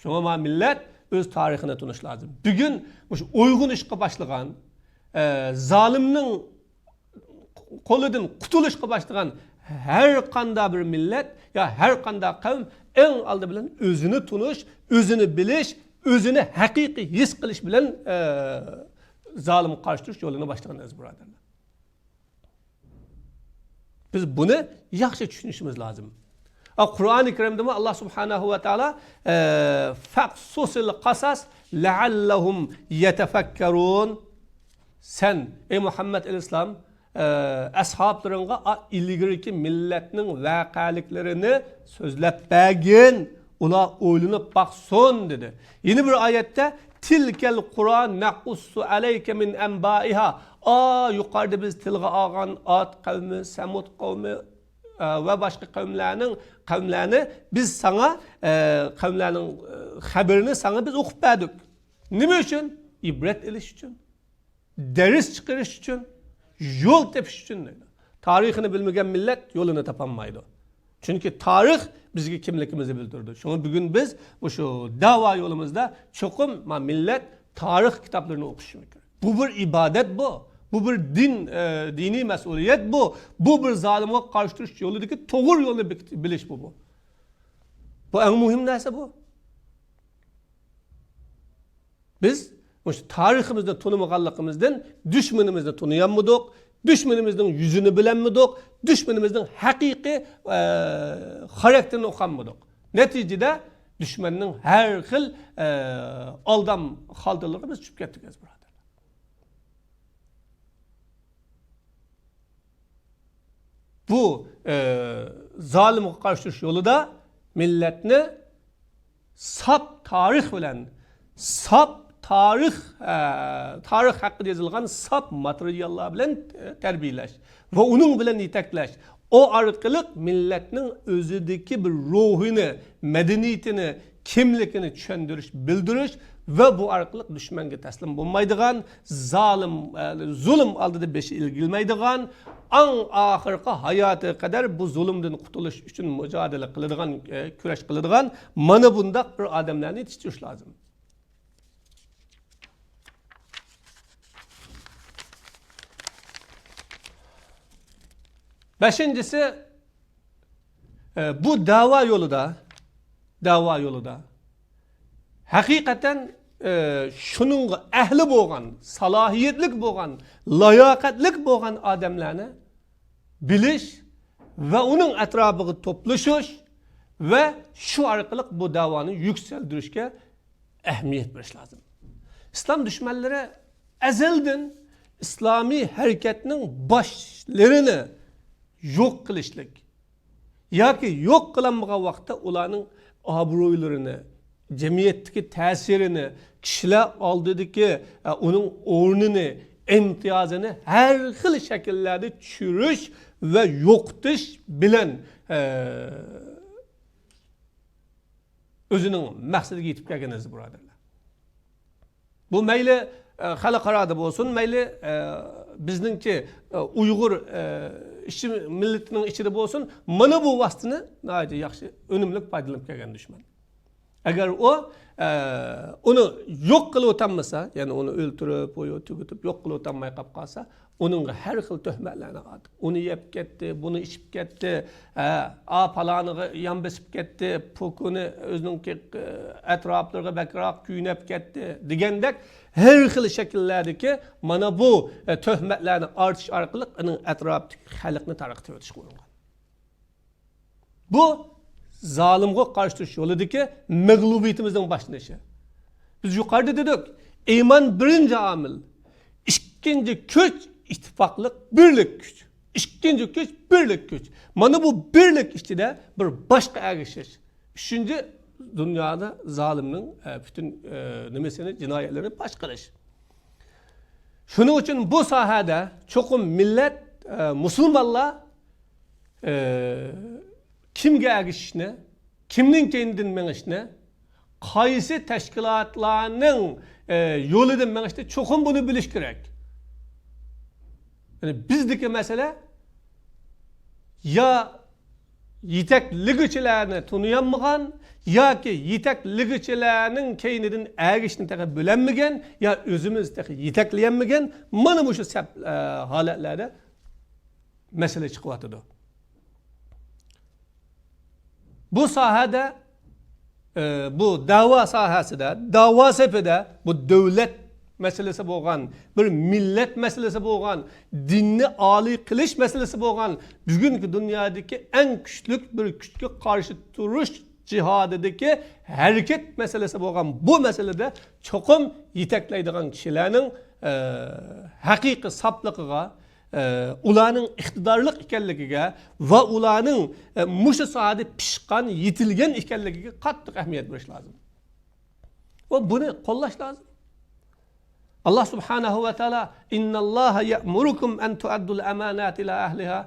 شۇڭا مانا مىللەت ئۆز تارىخىنى تونۇش لازىم. بۈگۈن مۇشۇ ئويغىنىشقا باشلىغان، ئە، زالىمنىڭ قولىدىن قۇتۇلۇشقا باشلىغان ھەر قانداق بىر مىللەت يا ھەر قانداق قەۋم ئەڭ ئالدى بىلەن ئۆزىنى تونۇش، ئۆزىنى بىلىش، ئۆزىنى ھەقىقىي ھېس قىلىش بىلەن، ئە، زالىمغا قارشى تۇرۇش يولىنى باشلىغان، ئەزىز بۇرادەرلەر. بىز بۇنى ياخشى چۈشىنىشىمىز لازىم. ئا، قۇرئانى كەرىمدىمۇ ئاللا سۇبھانەھۇ ۋە تائالا، ئە، «فەقسۇسىل قەسەس لەئەللەھۇم يەتەفەككەرۇن.» سەن، ئەي مۇھەممەد ئەلەيھىسسالام، ئە، ئەسھابلىرىڭغا، ئا، ئىلگىرىكى مىللەتنىڭ ۋەقەلىكلىرىنى سۆزلەپ بەرگىن. ئۇلار ئويلىنىپ باقسۇن، دېدى. يەنە بىر ئايەتتە، «تىلكەل قۇرا نەقۇسسۇ ئەلەيكە مىن ئەنبائىھا.» ئا، يۇقىرىدا بىز تىلغا ئالغان ئاد قەۋمى، سەمۇد قەۋمى، ئە، ۋە باشقا قەۋملەرنىڭ، قەۋملەرنى بىز ساڭا، ئە، قەۋملەرنىڭ، ئە، خەۋىرىنى ساڭا بىز ئوقۇپ بەردۇق. نېمە ئۈچۈن؟ ئىبرەت ئېلىش ئۈچۈن. دەرس چىقىرىش ئۈچۈن، يول تېپىش ئۈچۈن دەيدۇ. تارىخىنى بىلمىگەن مىللەت يولىنى تاپالمايدۇ. چۈنكى تارىخ بىزگە كىملىكىمىزنى بىلدۈرىدۇ. شۇڭا بۈگۈن بىز مۇشۇ دەۋا يولىمىزدا چوقۇم ما مىللەت تارىخ كىتابلىرىنى ئوقۇشىمىز كېرەك. بۇ بىر ئىبادەت بۇ. بۇ بىر دىن، ئە، دىنىي مەسئۇلىيەت بۇ. بۇ بىر زالىمغا قارشى تۇرۇش يولىدىكى توغرا يولنى بېكىت-، بىلىش بۇ، بۇ. بۇ ئەڭ مۇھىم نەرسە بۇ. بىز مۇشۇ تارىخىمىزنى تونۇمىغانلىقىمىزدىن دۈشمىنىمىزنى تونۇيالمىدۇق، دۈشمىنىمىزنىڭ يۈزىنى بىلەلمىدۇق، دۈشمىنىمىزنىڭ ھەقىقىي، ئە، خاراكتېرىنى ئۇقالمىدۇق. نەتىجىدە دۈشمەننىڭ ھەر خىل، ئە، ئالدام خالتىلىرىغا بىز چۈشۈپ كەتتۇق، ئەزىز بۇرادەرلەر. بۇ، ئە، زالىمغا قارشى تۇرۇش يولىدا مىللەتنى ساپ تارىخ بىلەن، ساپ تارىخ، ئە، تارىخ ھەققىدە يېزىلغان ساپ ماتېرىياللار بىلەن، ئە، تەربىيەلەش ۋە ئۇنىڭ بىلەن يېتەكلەش، ئۇ ئارقىلىق مىللەتنىڭ ئۆزىدىكى بىر روھىنى، مەدەنىيىتىنى، كىملىكىنى چۈشەندۈرۈش، بىلدۈرۈش ۋە بۇ ئارقىلىق دۈشمەنگە تەسلىم بولمايدىغان، زالىم، ئە، زۇلۇم ئالدىدا بېشى ئېگىلمەيدىغان، ئەڭ ئاخىرقى ھاياتىغا قەدەر بۇ زۇلۇمدىن قۇتۇلۇش ئۈچۈن مۇجادىلە قىلىدىغان، ئە، كۈرەش قىلىدىغان، مانا بۇنداق بىر ئادەملەرنى يېتىشتۈرۈش لازىم. بەشىنچىسى، ئە، بۇ دەۋا يولىدا، دەۋا يولىدا ھەقىقەتەن، ئە، شۇنىڭغا ئەھلى بولغان، سالاھىيەتلىك بولغان، لاياقەتلىك بولغان ئادەملەرنى بىلىش ۋە ئۇنىڭ ئەتراپىغا توپلىشىش ۋە شۇ ئارقىلىق بۇ دەۋانى يۈكسەلدۈرۈشكە ئەھمىيەت بېرىش لازىم. ئىسلام دۈشمەنلىرى ئەزەلدىن ئىسلامىي ھەرىكەتنىڭ باشلىرىنى يوق قىلىشلىك ياكى يوق قىلالمىغان ۋاقىتتا ئۇلارنىڭ ئابرۇيلىرىنى، جەمئىيەتتىكى تەسىرىنى، كىشىلەر ئالدىدىكى، ئە، ئۇنىڭ ئورنىنى، ئىمتىيازىنى ھەر خىل شەكىللەردە چۈشۈرۈش ۋە يوقىتىش بىلەن، ئە، ئۆزىنىڭ مەقسىتىگە يېتىپ كەلگەن ئەزىز بۇرادەرلەر. بۇ مەيلى، ئە، خەلقئارادا بولسۇن، مەيلى، ئە، بىزنىڭكى، ئە، ئۇيغۇر، ئە، ئىچى مىللىتىنىڭ ئىچىدە بولسۇن، مانا بۇ ۋاسىتىنى ناھايىتى ياخشى، ئۈنۈملۈك پايدىلىنىپ كەلگەن دۈشمەن. ئەگەر ئۇ، ئە، ئۇنى يوق قىلىۋېتەلمىسا، يەنى ئۇنى ئۆلتۈرۈپ، يا تۈگىتىپ، يوق قىلىۋېتەلمەي قاپ قالسا، ئۇنىڭغا ھەر خىل تۆھمەتلەرنى ئاتىپ، ئۇنى يەپ كەتتى، بۇنى ئىچىپ كەتتى، ھە، ئا، پالانىغا يان بېسىپ كەتتى، پوكىنى ئۆزىنىڭكى، ئە، ئەتراپلىرىغا بەكرەك كۆينەپ كەتتى دېگەندەك ھەر خىل شەكىللەردىكى مانا بۇ، ئە، تۆھمەتلەرنى ئارتىش ئارقىلىق ئۇنىڭ ئەتراپىدىكى خەلقنى تارقىتىۋېتىشكە ئۇرۇنغان. بۇ زالىمغا قارشى تۇرۇش يولىدىكى مەغلۇبىيىتىمىزنىڭ باشلىنىشى. بىز يۇقىرىدا دېدۇق، ئىمان بىرىنچى ئامىل، ئىككىنچى كۈچ، ئىتتىپاقلىق، بىرلىك كۈچ. ئىككىنچى كۈچ، بىرلىك كۈچ. مانا بۇ بىرلىك ئىچىدە بىر باشقا ئەگىشىش. ئۈچىنچى، دۇنيادا زالىمنىڭ، ئە، پۈتۈن، ئە، نېمىسىنى، جىنايەتلىرىنى پاش قىلىش. شۇنىڭ ئۈچۈن بۇ ساھەدە چوقۇم مىللەت، ئە، مۇسۇلمانلار ئە، كىمگە ئەگىشىشنى، كىمنىڭ كەينىدىن مېڭىشنى، قايسى تەشكىلاتلارنىڭ، ئە، يولىدىن مېڭىشنى چوقۇم بۇنى بىلىش كېرەك. يەنى بىزدىكى مەسىلە يا يېتەكلىگۈچىلەرنى تونۇيالمىغان ياكى يېتەكلىگۈچىلەرنىڭ كەينىدىن ئەگىشىشنى تېخى بىلەلمىگەن يا ئۆزىمىز تېخى يېتەكلىيەلمىگەن، مانا مۇشۇ سەپ-، ئە، ھالەتلەردە مەسىلە چىقىۋاتىدۇ. بۇ ساھەدە، ئە، بۇ دەۋا ساھەسىدە، دەۋا سېپىدە بۇ دۆلەت مەسىلىسى بولغان، بىر مىللەت مەسىلىسى بولغان، دىننى ئالىي قىلىش مەسىلىسى بولغان، بۈگۈنكى دۇنيادىكى ئەڭ كۈچلۈك بىر كۈچكە قارشى تۇرۇش جىھادىدىكى ھەرىكەت مەسىلىسى بولغان بۇ مەسىلىدە چوقۇم يېتەكلەيدىغان كىشىلەرنىڭ، ئە، ھەقىقىي ساپلىقىغا، ئە، ئۇلارنىڭ ئىقتىدارلىق ئىكەنلىكىگە ۋە ئۇلارنىڭ، ئە، مۇشۇ ساھەدە پىشقان، يېتىلگەن ئىكەنلىكىگە قاتتىق ئەھمىيەت بېرىش لازىم. ۋە بۇنى قوللاش لازىم. ئاللا سۇبھانەھۇ ۋە تائالا، «إن الله يأمركم أن تؤدوا الأمانات إلى أهلها.»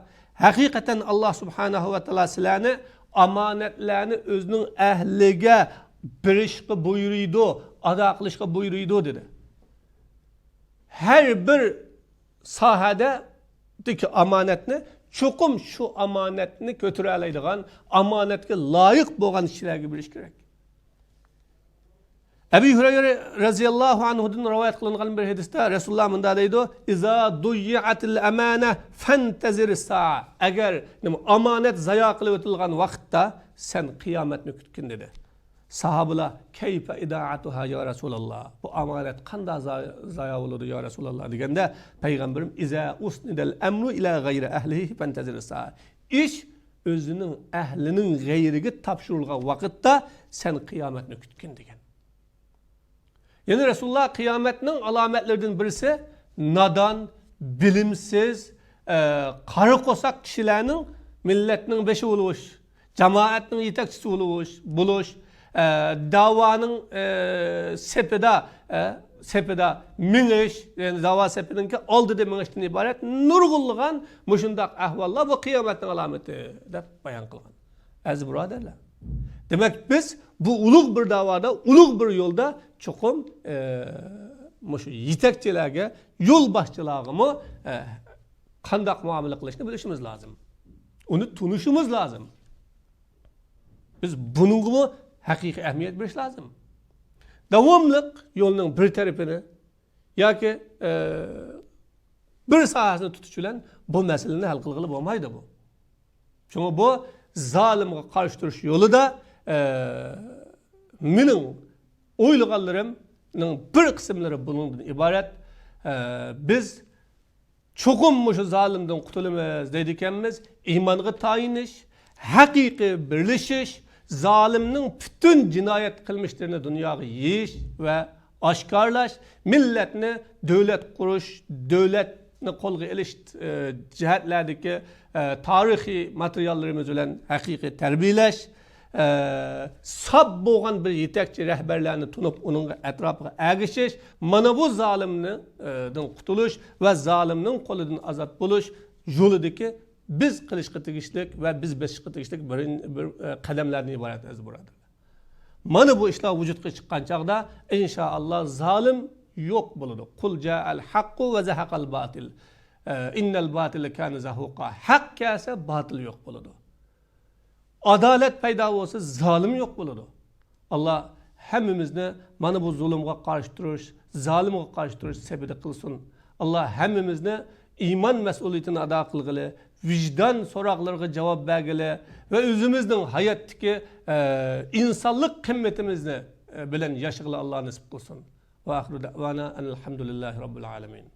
ھەقىقەتەن ئاللا سۇبھانەھۇ ۋە تائالا سىلەرنى ئامانەتلەرنى ئۆزىنىڭ ئەھلىگە بېرىشقا بۇيرۇيدۇ، ئادا قىلىشقا بۇيرۇيدۇ، دېدى. ھەر بىر ساھەدىكى ئامانەتنى چوقۇم شۇ ئامانەتنى كۆتۈرەلەيدىغان، ئامانەتكە لايىق بولغان كىشىلەرگە بېرىش كېرەك. ئەبى ھۇرەيرە رەزىياللاھۇ ئەنھۇدىن رىۋايەت قىلىنغان بىر ھەدىستە رەسۇلۇللا مۇنداق دەيدۇ، «إذا ضيعت الأمانة فانتظر الساعة.» ئەگەر نېمە، ئامانەت زايا قىلىۋېتىلغان ۋاقىتتا سەن قىيامەتنى كۈتكىن، دېدى. ساھابىلار، «كيف إضاعتها يا رسول الله؟» بۇ ئامانەت قانداق زا-، زايا بولىدۇ يا رەسۇلاللا دېگەندە، پەيغەمبىرىم، «إذا أسند الأمر إلى غير أهله فانتظر الساعة.» ئىش ئۆزىنىڭ ئەھلىنىڭ غەيرىگە تاپشۇرۇلغان ۋاقىتتا سەن قىيامەتنى كۈتكىن، دېگەن. يەنە رەسۇلۇللا، قىيامەتنىڭ ئالامەتلىرىدىن بىرسى نادان، بىلىمسىز، ئە، قارا قورساق كىشىلەرنىڭ مىللەتنىڭ بېشى بولۇش، جامائەتنىڭ يېتەكچىسى بولۇش، بولۇش، ئە، داۋانىڭ، ئە، سېپىدا، ئە، سېپىدا مېڭىش، يەنى داۋا سېپىنىڭكى ئالدىدا مېڭىشتىن ئىبارەت نۇرغۇنلىغان مۇشۇنداق ئەھۋاللار بۇ قىيامەتنىڭ ئالامىتى دەپ بايان قىلغان. ئەزىز بۇرادەرلەر، دېمەك، بىز بۇ ئۇلۇغ بىر داۋادا، ئۇلۇغ بىر يولدا چوقۇم، ئە، مۇشۇ يېتەكچىلەرگە، يولباشچىلارغىمۇ، ئە، قانداق مۇئامىلە قىلىشنى بىلىشىمىز لازىم. ئۇنى تونۇشىمىز لازىم. بىز بۇنىڭغىمۇ ھەقىقىي ئەھمىيەت بېرىش لازىم. داۋاملىق يولنىڭ بىر تەرىپىنى ياكى، ئە، بىر ساھەسىنى تۇتۇش بىلەن بۇ مەسىلىنى ھەل قىلغىلى بولمايدۇ بۇ. شۇڭا بۇ زالىمغا قارشى تۇرۇش يولىدا، ئە، مېنىڭ ئويلىغانلىرىمنىڭ بىر قىسىملىرى بۇنىڭدىن ئىبارەت. ئە، بىز چوقۇم مۇشۇ زالىمدىن قۇتۇلىمىز دەيدىكەنمىز. ئىمانغا تايىنىش، ھەقىقىي بىرلىشىش، زالىمنىڭ پۈتۈن جىنايەت قىلمىشلىرىنى دۇنياغا يېيىش ۋە ئاشكارىلاش، مىللەتنى دۆلەت قۇرۇش، دۆلەتنى قولغا ئېلىش، ئە، جەھەتلەردىكى، ئە، تارىخىي ماتېرىياللىرىمىز بىلەن ھەقىقىي تەربىيەلەش، ئە، ساپ بولغان بىر يېتەكچى رەھبەرلەرنى تونۇپ، ئۇنىڭ ئەتراپىغا ئەگىشىش، مانا بۇ زالىمنى، ئە، دىن قۇتۇلۇش ۋە زالىمنىڭ قولىدىن ئازاد بولۇش يولىدىكى بىز قىلىشقا تېگىشلىك ۋە بىز بېسىشقا تېگىشلىك بىر، بىر، ئە، قەدەملەردىن ئىبارەت، ئەزىز بۇرادەرلەر. مانا بۇ ئىشلار ۋۇجۇدقا چىققان چاغدا، ئىنشائاللا، زالىم يوق بولىدۇ. قۇل جائەل ھەققۇ ۋە زەھەقەل باتىل. ئە، ئىننەل باتىلە كانە زەھۇقا. ھەق كەلسە، باتىل يوق بولىدۇ. ئادالەت پەيدا بولسا، زالىم يوق بولىدۇ. ئاللا ھەممىمىزنى مانا بۇ زۇلۇمغا قارشى تۇرۇش، زالىمغا قارشى تۇرۇش سېپىدە قىلسۇن. ئاللا ھەممىمىزنى ئىمان مەسئۇلىيىتىنى ئادا قىلغىلى، ۋىجدان سوراقلىرىغا جاۋاب بەرگىلى ۋە ئۆزىمىزنىڭ ھاياتتىكى، ئە، ئىنسانلىق قىممىتىمىزنى، ئە، بىلەن ياشىغىلى ئاللا نېسىپ قىلسۇن. ۋە ئاخىرۇ دەۋانا ئەنىل ھەمدۇلىللاھى رەببىل ئالەمىن.